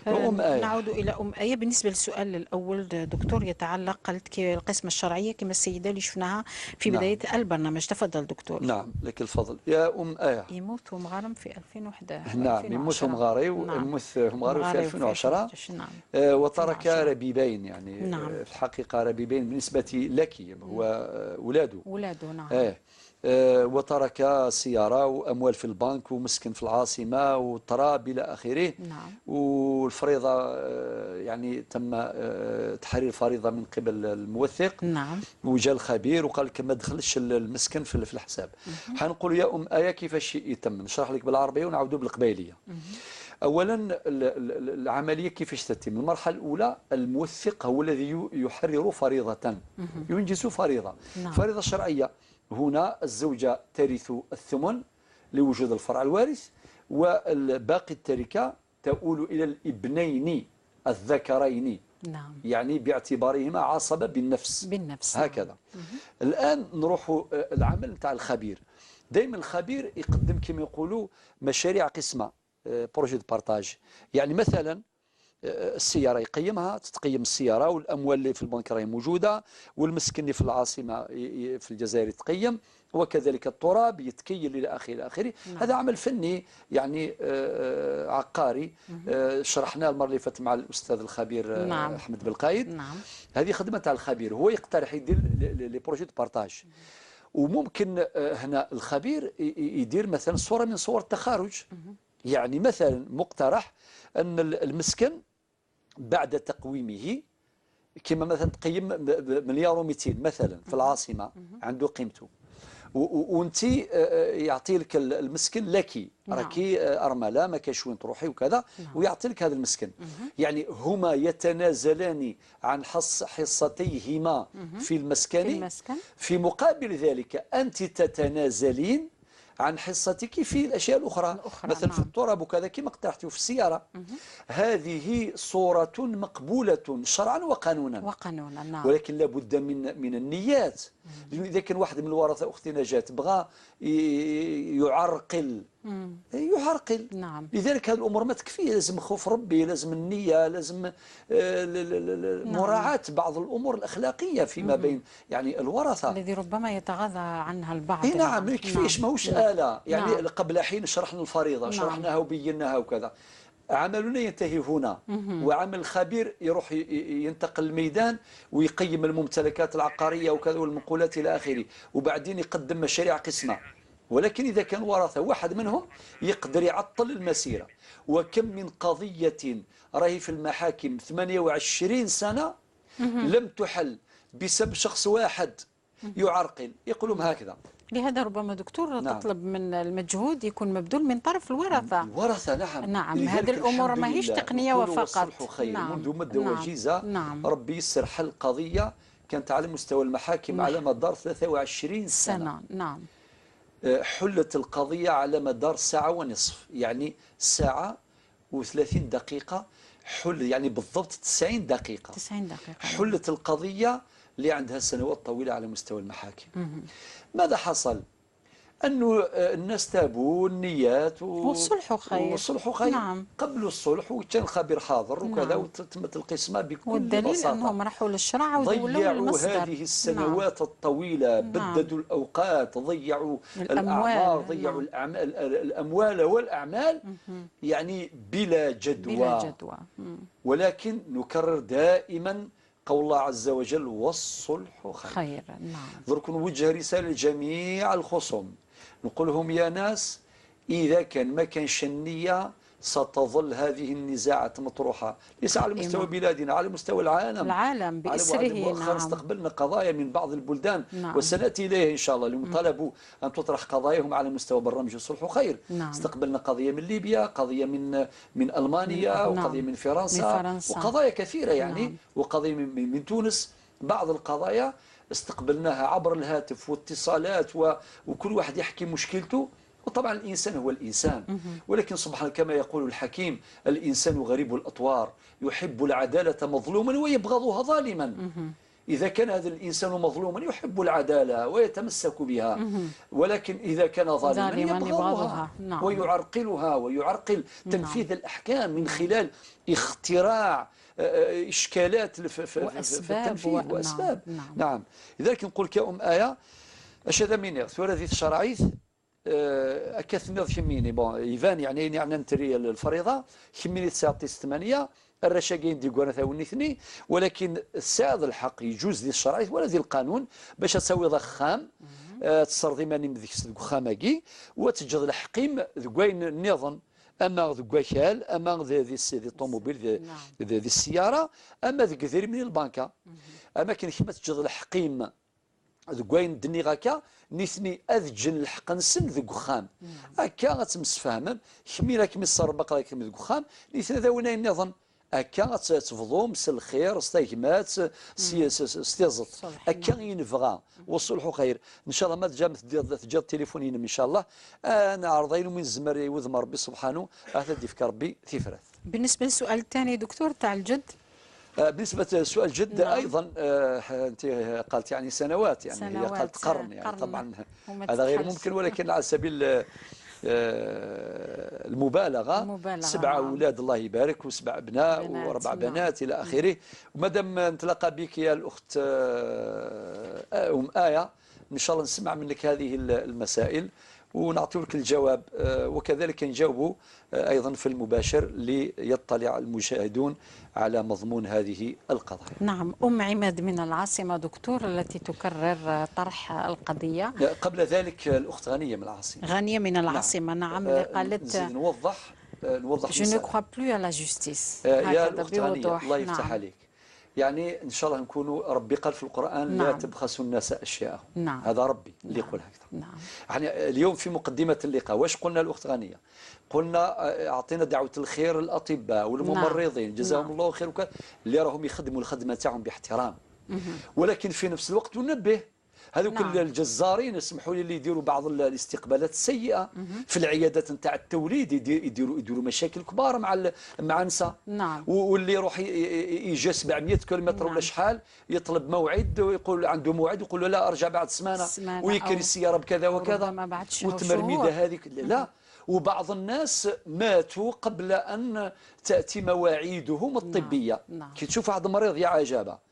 أم آية. نعود إلى أم آية. بالنسبة للسؤال الأول دكتور، يتعلق قالت القسمة الشرعية كما السيدة اللي شفناها في بداية البرنامج. تفضل دكتور. نعم، لك الفضل يا أم آية. يموت مغارم في 2011. نعم، يموت مغاري ويموت مغاري في 2010. نعم. وترك ربيبين، يعني نعم. في الحقيقة ربيبين بالنسبة لك هو أولاده. أولاده نعم. وترك سيارة وأموال في البنك ومسكن في العاصمة وتراب إلى آخره. نعم. والفريضة يعني تم تحرير فريضة من قبل الموثق. نعم. وجاء الخبير وقال لك ما دخلش المسكن في الحساب. حنقول يا أم آية كيفاش يتم، نشرح لك بالعربية ونعاودوا بالقبيلية. أولا العملية كيفاش تتم؟ المرحلة الأولى الموثق هو الذي يحرر فريضة، ينجز فريضة. نعم. فريضة شرعية. هنا الزوجة ترث الثمن لوجود الفرع الوارث، والباقي التركة تؤول إلى الابنين الذكرين. نعم. يعني باعتبارهما عصبة بالنفس. بالنفس. هكذا. نعم. الآن نروح العمل نتاع الخبير. دائما الخبير يقدم كما يقولوا مشاريع قسمة، projet de partage. يعني مثلا السيارة يقيمها، تتقيم السيارة والأموال اللي في البنك راهي موجودة، والمسكن اللي في العاصمة في الجزائر يتقيم، وكذلك التراب يتكيل إلى آخره إلى آخره. نعم. هذا عمل فني يعني عقاري. شرحناه المرة اللي فاتت مع الأستاذ الخبير. نعم. أحمد بالقايد. نعم. هذه خدمة تاع الخبير، هو يقترح يدير les projets de partage. وممكن هنا الخبير يدير مثلا صورة من صور التخارج. يعني مثلا مقترح أن المسكن بعد تقويمه، كما مثلا تقيم 1,2 مليار مثلا في العاصمة عنده قيمته، وانت يعطي لك المسكن لك، راكي أرملة ما كاش وين تروحي وكذا، ويعطي لك هذا المسكن. يعني هما يتنازلان عن حصتيهما في المسكن، في مقابل ذلك أنت تتنازلين عن حصتك في الأشياء الأخرى، مثلا. نعم. في التراب وكذا كما اقترحت في السيارة. هذه صورة مقبولة شرعا وقانونا. وقانونا. نعم. ولكن لابد من النيات. لأنه إذا كان واحد من الورثة أختي نجاة بغى يعرقل، يعرقل. نعم. لذلك هذه الأمور ما تكفي، لازم خوف ربي، لازم النية، لازم مراعاة بعض الأمور الأخلاقية فيما بين يعني الورثة الذي ربما يتغاضى عنها البعض. نعم، ما يكفيش، ماهوش آلة. يعني نعم. قبل حين شرحنا الفريضة. نعم. شرحناها وبيناها وكذا. عملنا ينتهي هنا. وعمل الخبير يروح ينتقل الميدان ويقيم الممتلكات العقارية وكذا والمنقولات إلى آخره، وبعدين يقدم مشاريع قسمة. ولكن إذا كان ورثة واحد منهم يقدر يعطل المسيرة. وكم من قضية راهي في المحاكم 28 سنة لم تحل بسبب شخص واحد يعرقل، يقولون هكذا. لهذا ربما دكتور. نعم. تطلب من المجهود يكون مبذول من طرف الورثة. الورثة. نعم. نعم، هذه الأمور ما هيش تقنية وفقط. والصلح خير. نعم. منذ مدة. نعم. وجيزة. نعم. ربي يسر حل قضية كانت على مستوى المحاكم. نعم. على مدار 23 سنة. نعم. حلت القضية على مدار ساعة ونصف، يعني ساعة و30 دقيقة حل، يعني بالضبط 90 دقيقة. 90 دقيقة حلت القضية اللي عندها سنوات طويلة على مستوى المحاكم. ماذا حصل؟ أنه الناس تابوا النيات والصلح خير. والصلح خير. نعم. قبلوا الصلح وكان الخبير حاضر وكذا. نعم. وتمت القسمة بكل والدليل بساطة. أنهم راحوا للشرع وضيعوا المصدر. هذه السنوات. نعم. الطويلة. نعم. بددوا الأوقات، ضيعوا الأعمار، ضيعوا. نعم. الأموال والأعمال. يعني بلا جدوى. بلا جدوى. ولكن نكرر دائما قول الله عز وجل والصلح خير. خير. نعم. درك نوجه رسالة لجميع الخصوم، نقول لهم يا ناس، إذا كان ما كانش النية ستظل هذه النزاعات مطروحة، ليس على مستوى بلادنا، على مستوى العالم. العالم بأسره. مؤخرا نعم. استقبلنا قضايا من بعض البلدان. نعم. وسنأتي إليها إن شاء الله، لهم طلبوا أن تطرح قضاياهم على مستوى برنامج الصلح خير. نعم. استقبلنا قضية من ليبيا، قضية من ألمانيا. نعم. وقضية من فرنسا. وقضايا كثيرة يعني. نعم. وقضية من تونس. بعض القضايا استقبلناها عبر الهاتف واتصالات وكل واحد يحكي مشكلته. وطبعا الإنسان هو الإنسان، ولكن سبحان كما يقول الحكيم الإنسان غريب الأطوار، يحب العدالة مظلوما ويبغضها ظالما. إذا كان هذا الإنسان مظلوما يحب العدالة ويتمسك بها، ولكن إذا كان ظالما يبغضها. نعم. ويعرقلها ويعرقل تنفيذ. نعم. الأحكام من خلال اختراع إشكالات في التنفيذ وأسباب. نعم. نعم. لذلك نقول كأم آية أشهد مني ثورة ذي الشرعيث أكثر كميني بون يفان يعني نتري الفريضة كميني 9 8 الرشاقين دي قوانا ثاوني اثني، ولكن ساعد الحق يجوز ذي الشرعية ولا ذي القانون باش تسوي ضخام تصرضي ماني مذيك خاماكي وتجد الحقيم ذكوين النظام اما ذكوكال اما ذي الطوموبيل ذي السيارة اما ذي كثير من البنكه اما كاين كيما تجد الحقيم ذكوين دني غاكا نيثني اذجن الحق نسن ذك خام هكا غتمسفهمم كمي راك مصربق راك ذك خام نيثني ذا النظام هكا تفضوم س الخير ستيكمات ستيزط هكا ينبغى والصلح خير ان شاء الله. ما تجا التليفون ان شاء الله انا عرضين من زمر يوذم ربي سبحانه هذا ديفك ربي ثفرات. بالنسبة للسؤال الثاني دكتور تاع الجد، بالنسبة لسؤال الجد. نعم. ايضا انت قالت يعني سنوات، يعني هي قالت قرن، يعني طبعا هذا غير ممكن، ولكن على سبيل المبالغة 7 أولاد الله يبارك و7 أبناء و4 بنات إلى آخره. ومادام نتلاقى بك يا الأخت أم آية إن شاء الله نسمع منك هذه المسائل ونعطي لك الجواب، وكذلك نجاوبه أيضا في المباشر ليطلع المشاهدون على مضمون هذه القضايا. نعم. أم عماد من العاصمة دكتور التي تكرر طرح القضية. قبل ذلك الأخت غنية من العاصمة. غنية من العاصمة. نعم. اللي قالت نوضح Je ne crois plus à la justice. يا الأخت غنية الله يفتح عليك. يعني إن شاء الله نكونوا ربي قال في القرآن. نعم. لا تبخسوا الناس أشياءهم. نعم. هذا ربي اللي يقول هكذا. نعم. يعني اليوم في مقدمة اللقاء واش قلنا الأخت غنية؟ قلنا أعطينا دعوة الخير للأطباء والممرضين. نعم. جزاهم الله خير اللي راهم يخدموا الخدمة تاعهم باحترام. ولكن في نفس الوقت ننبه هذوك. نعم. الجزارين اسمحوا لي اللي يديروا بعض الاستقبالات السيئة في العيادات نتاع التوليد يديروا مشاكل كبار مع نساء. نعم. واللي يروح يجي 700 كيلومتر. نعم. ولا شحال يطلب موعد ويقول عنده موعد ويقول له لا ارجع بعد سمانه ويكري السيارة بكذا وكذا والتمرميده هذيك لا. وبعض الناس ماتوا قبل ان تاتي مواعيدهم الطبية. نعم. كي تشوف واحد مريض يا عجابه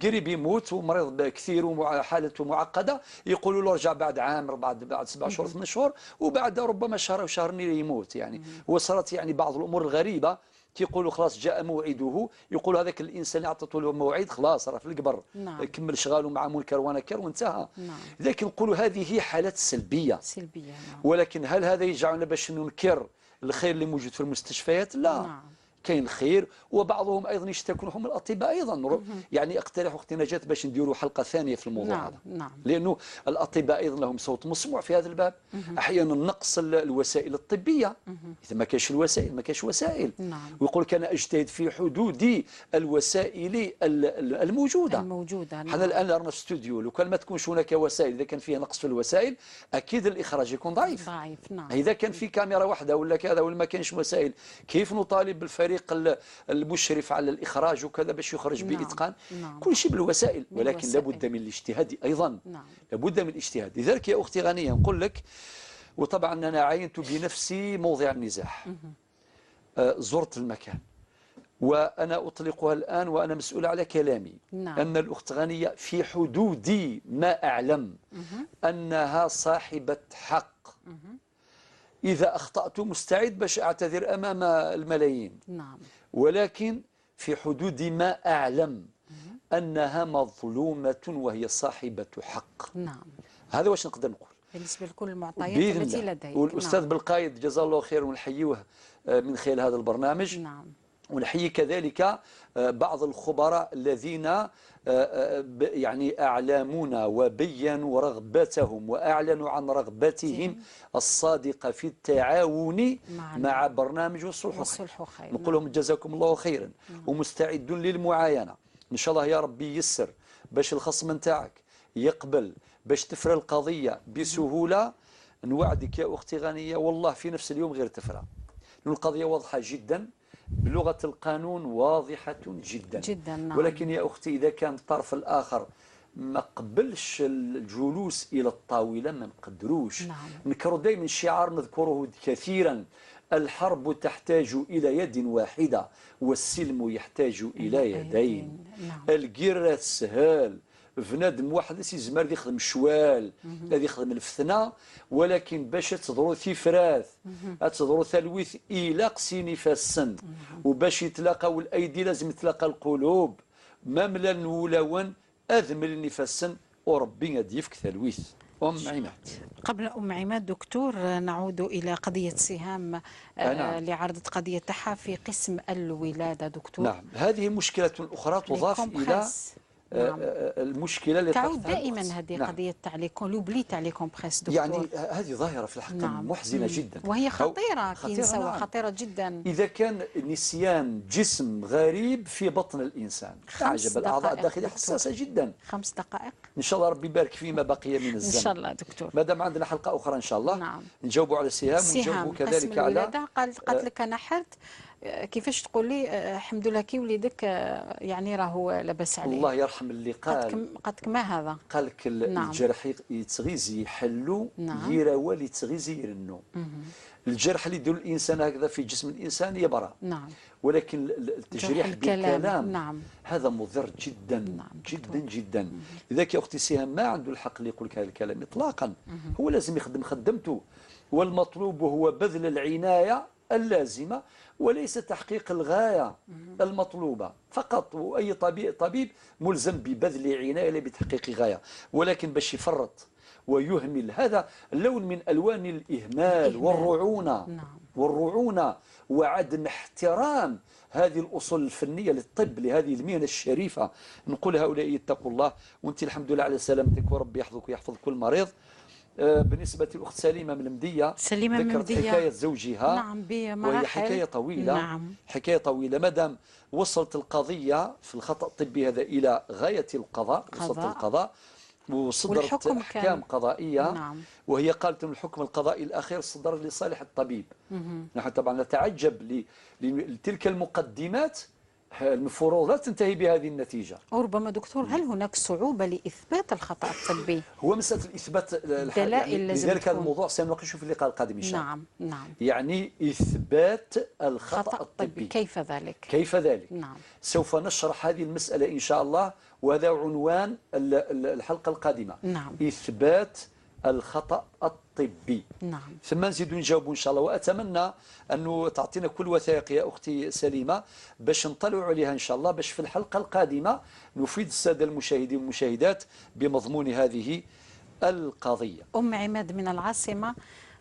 قريب يموت ومريض كثير وحالته معقدة يقولوا له ارجع بعد عام بعد 7 شهور 8 شهور وبعد ربما شهر او شهرين يموت. يعني وصارت يعني بعض الامور الغريبة كيقولوا خلاص جاء موعده، يقول هذاك الانسان اللي عطيته له موعد خلاص راه في القبر. نعم. كمل شغاله مع منكر ونكر وانتهى. نعم. لكن نقولوا هذه هي حالات سلبية. سلبية. نعم. ولكن هل هذا يجعلنا باش ننكر الخير اللي موجود في المستشفيات؟ لا. نعم. كاين الخير وبعضهم ايضا يشتكون هم الاطباء ايضا. يعني اقترح اختي نجاة باش نديروا حلقة ثانية في الموضوع. نعم. هذا. نعم. لانه الاطباء ايضا لهم صوت مسموع في هذا الباب. احيانا نقص الوسائل الطبية. اذا ما كاينش الوسائل ما كاينش وسائل. نعم. ويقول لك انا اجتهد في حدود الوسائل الموجودة. نعم. حنا الان رانا في استوديو، لو كان ما تكونش هناك وسائل، اذا كان فيه نقص في الوسائل اكيد الاخراج يكون ضعيف. نعم. اذا كان في كاميرا واحدة ولا كذا ولا ما كاينش وسائل، كيف نطالب بالفريق المشرف على الإخراج وكذا باش يخرج. نعم. بإتقان. نعم. كل شيء بالوسائل، ولكن لابد من الاجتهاد أيضا. نعم. لابد من الاجتهاد. لذلك يا أختي غنية نقول لك، وطبعا أنا عاينت بنفسي موضع النزاع، زرت المكان وأنا أطلقها الآن وأنا مسؤول على كلامي. نعم. أن الأخت غنية في حدود ما أعلم أنها صاحبة حق. إذا أخطأت مستعد باش أعتذر أمام الملايين. نعم. ولكن في حدود ما أعلم أنها مظلومة وهي صاحبة حق. نعم. هذا واش نقدر نقول بالنسبة لكل المعطيات التي لديك. والأستاذ نعم. بالقايد جزاه الله خير ونحييه من خلال هذا البرنامج. نعم. ونحيي كذلك بعض الخبراء الذين يعني أعلمونا وبينوا رغبتهم وأعلنوا عن رغبتهم الصادقة في التعاون مع برنامج والصلح خير. نقول لهم جزاكم الله خيرا. نعم. ومستعدون للمعاينة إن شاء الله. يا ربي يسر باش الخصم نتاعك يقبل باش تفرى القضية بسهولة. نوعدك يا أختي غنية والله في نفس اليوم غير تفرى، لأن القضية واضحة جدا بلغة القانون، واضحة جدا جدا. نعم. ولكن يا أختي إذا كان الطرف الآخر ما قبلش الجلوس إلى الطاولة ما نقدروش. نعم. نكرر دائما شعار نذكره كثيرا: الحرب تحتاج إلى يد واحدة والسلم يحتاج إلى يدين. نعم. القرة تسهل بنادم واحد يزمر يخدم شوال، هذا يخدم الفتنة، ولكن باش تضرو ثفراث تضرو ثلويث الى قسيني فالسن، وباش يتلاقاو الايدي لازم يتلاقى القلوب. ما ملا نولاون اذمل نفسن وربي غادي يفك ثلويث. ام عماد. قبل ام عماد دكتور نعود الى قضية سهام. نعم. اللي عرضت قضية تاعها في قسم الولادة دكتور. نعم، هذه مشكلة اخرى تضاف الى نعم. المشكلة اللي تعود دائما هذه. نعم. قضية تاع l'oubli تاع les compresses دكتور. يعني هذه ظاهره في الحقيقة. نعم. محزنه جدا، وهي خطيرة، خطيرة. نعم. خطيرة جدا اذا كان نسيان جسم غريب في بطن الانسان. عجب، الاعضاء الداخلية حساسة جدا. 5 دقائق ان شاء الله ربي يبارك فيما بقي من الزمن ان شاء الله دكتور. ما دام عندنا حلقة اخرى ان شاء الله. نعم. نجاوبوا على سهام ونجاوبوا كذلك على قالت لك انا حرت كيفاش تقول لي الحمد لله كي وليدك يعني راهو لاباس عليه. الله يرحم اللي قال قالت ما هذا؟ قال لك. نعم. الجرح يتغيزي يحلو. نعم. يراوى اللي يتغيزي يرنو. الجرح اللي يدير الانسان هكذا في جسم الانسان يبرى. نعم. ولكن التجريح بالكلام. نعم. هذا مضر جدا. نعم. جدا جدا. لذلك يا اختي سهام ما عنده الحق اللي يقول لك هذا الكلام اطلاقا. هو لازم يخدم خدمته، والمطلوب هو بذل العناية اللازمة وليس تحقيق الغاية المطلوبة فقط. وأي طبيب ملزم ببذل عناية لا بتحقيق غاية، ولكن باش يفرط ويهمل هذا لون من ألوان الإهمال والرعونة. نعم. والرعونة وعدم احترام هذه الأصول الفنية للطب، لهذه المهنة الشريفة. نقول هؤلاء اتقوا الله، وانت الحمد لله على سلامتك وربي يحفظك ويحفظ كل مريض. بالنسبة للأخت سليمة من المدية، سليمة من ذكرت المدية حكاية زوجها. نعم، بمراحل، وهي حكاية طويلة. نعم. حكاية طويلة. ما دام وصلت القضية في الخطأ الطبي هذا إلى غاية القضاء، وصلت القضاء وصدرت أحكام قضائية. نعم. وهي قالت أن الحكم القضائي الأخير صدر لصالح الطبيب. نحن طبعا نتعجب لتلك المقدمات، المفروض لا تنتهي بهذه النتيجة. وربما دكتور هل هناك صعوبة لإثبات الخطأ الطبي؟ هو مسألة الإثبات الدلائل لازم لذلك هذا الموضوع سنناقشه في اللقاء القادم إن شاء الله. نعم نعم. يعني إثبات الخطأ الطبي كيف ذلك؟ كيف ذلك؟ نعم. سوف نشرح هذه المسألة إن شاء الله، وهذا عنوان الحلقة القادمة. نعم. إثبات الخطأ الطبي. نعم. ثم نزيد نجاوب إن شاء الله، وأتمنى أنه تعطينا كل وثائق يا أختي سليمة باش نطلعوا عليها إن شاء الله، باش في الحلقة القادمة نفيد السادة المشاهدين والمشاهدات بمضمون هذه القضية. أم عماد من العاصمة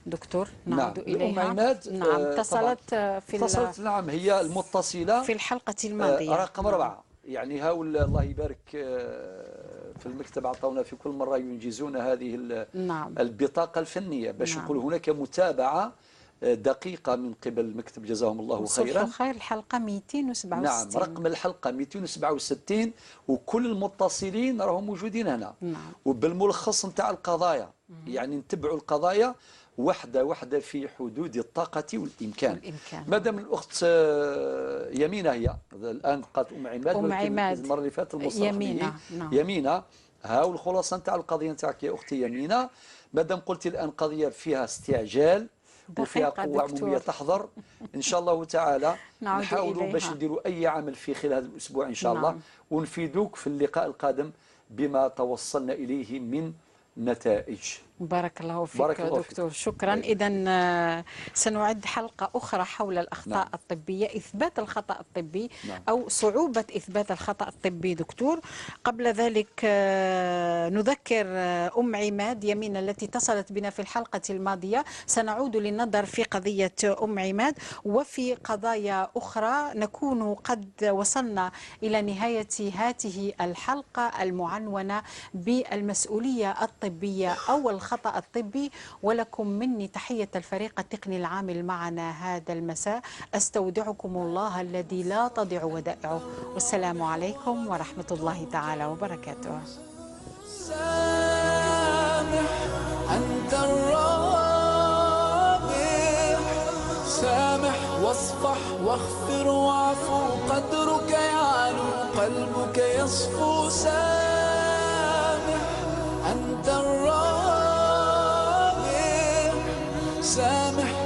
دكتور نعود نعم. إليها. أم عماد نعم اتصلت في اتصلت نعم، هي المتصلة في الحلقة الماضية رقم 4. يعني هؤلاء الله يبارك في المكتب عطونا في كل مرة ينجزون هذه نعم. البطاقة الفنية باش نعم. نقول هناك متابعة دقيقة من قبل المكتب، جزاهم الله خيرا. خير. الحلقة 267. نعم، رقم الحلقة 267، وكل المتصلين راهم موجودين هنا. نعم. وبالملخص نتاع القضايا، يعني نتبعوا القضايا واحدة واحدة في حدود الطاقة والإمكان. ما دام الأخت يمينة هي الآن قالت أم عماد، أم عماد المرة اللي فاتت المصطلح يمينة. نعم. يمينة، هاو الخلاصة نتاع القضية نتاعك يا أختي يمينة. ما دام قلتي الآن قضية فيها استعجال وفيها قوة عمومية تحضر إن شاء الله تعالى، نحاولوا باش نديروا أي عمل في خلال هذا الأسبوع إن شاء نعم. الله، ونفيدوك في اللقاء القادم بما توصلنا إليه من نتائج. بارك الله فيك. بارك الله دكتور فيك. شكرا. إذا سنعد حلقة أخرى حول الأخطاء الطبية، إثبات الخطأ الطبي أو صعوبة إثبات الخطأ الطبي دكتور. قبل ذلك نذكر أم عماد يمين التي اتصلت بنا في الحلقة الماضية، سنعود للنظر في قضية أم عماد وفي قضايا أخرى. نكون قد وصلنا إلى نهاية هذه الحلقة المعنونة بالمسؤولية الطبية أو الخطأ الطبي، ولكم مني تحية الفريق التقني العامل معنا هذا المساء. أستودعكم الله الذي لا تضيع ودائعه، والسلام عليكم ورحمة الله تعالى وبركاته. سامح أنت الرابح، سامح واصفح واغفر واعفو، قدرك يعلو قلبك يصفو. سامح أنت الرابح، سامح.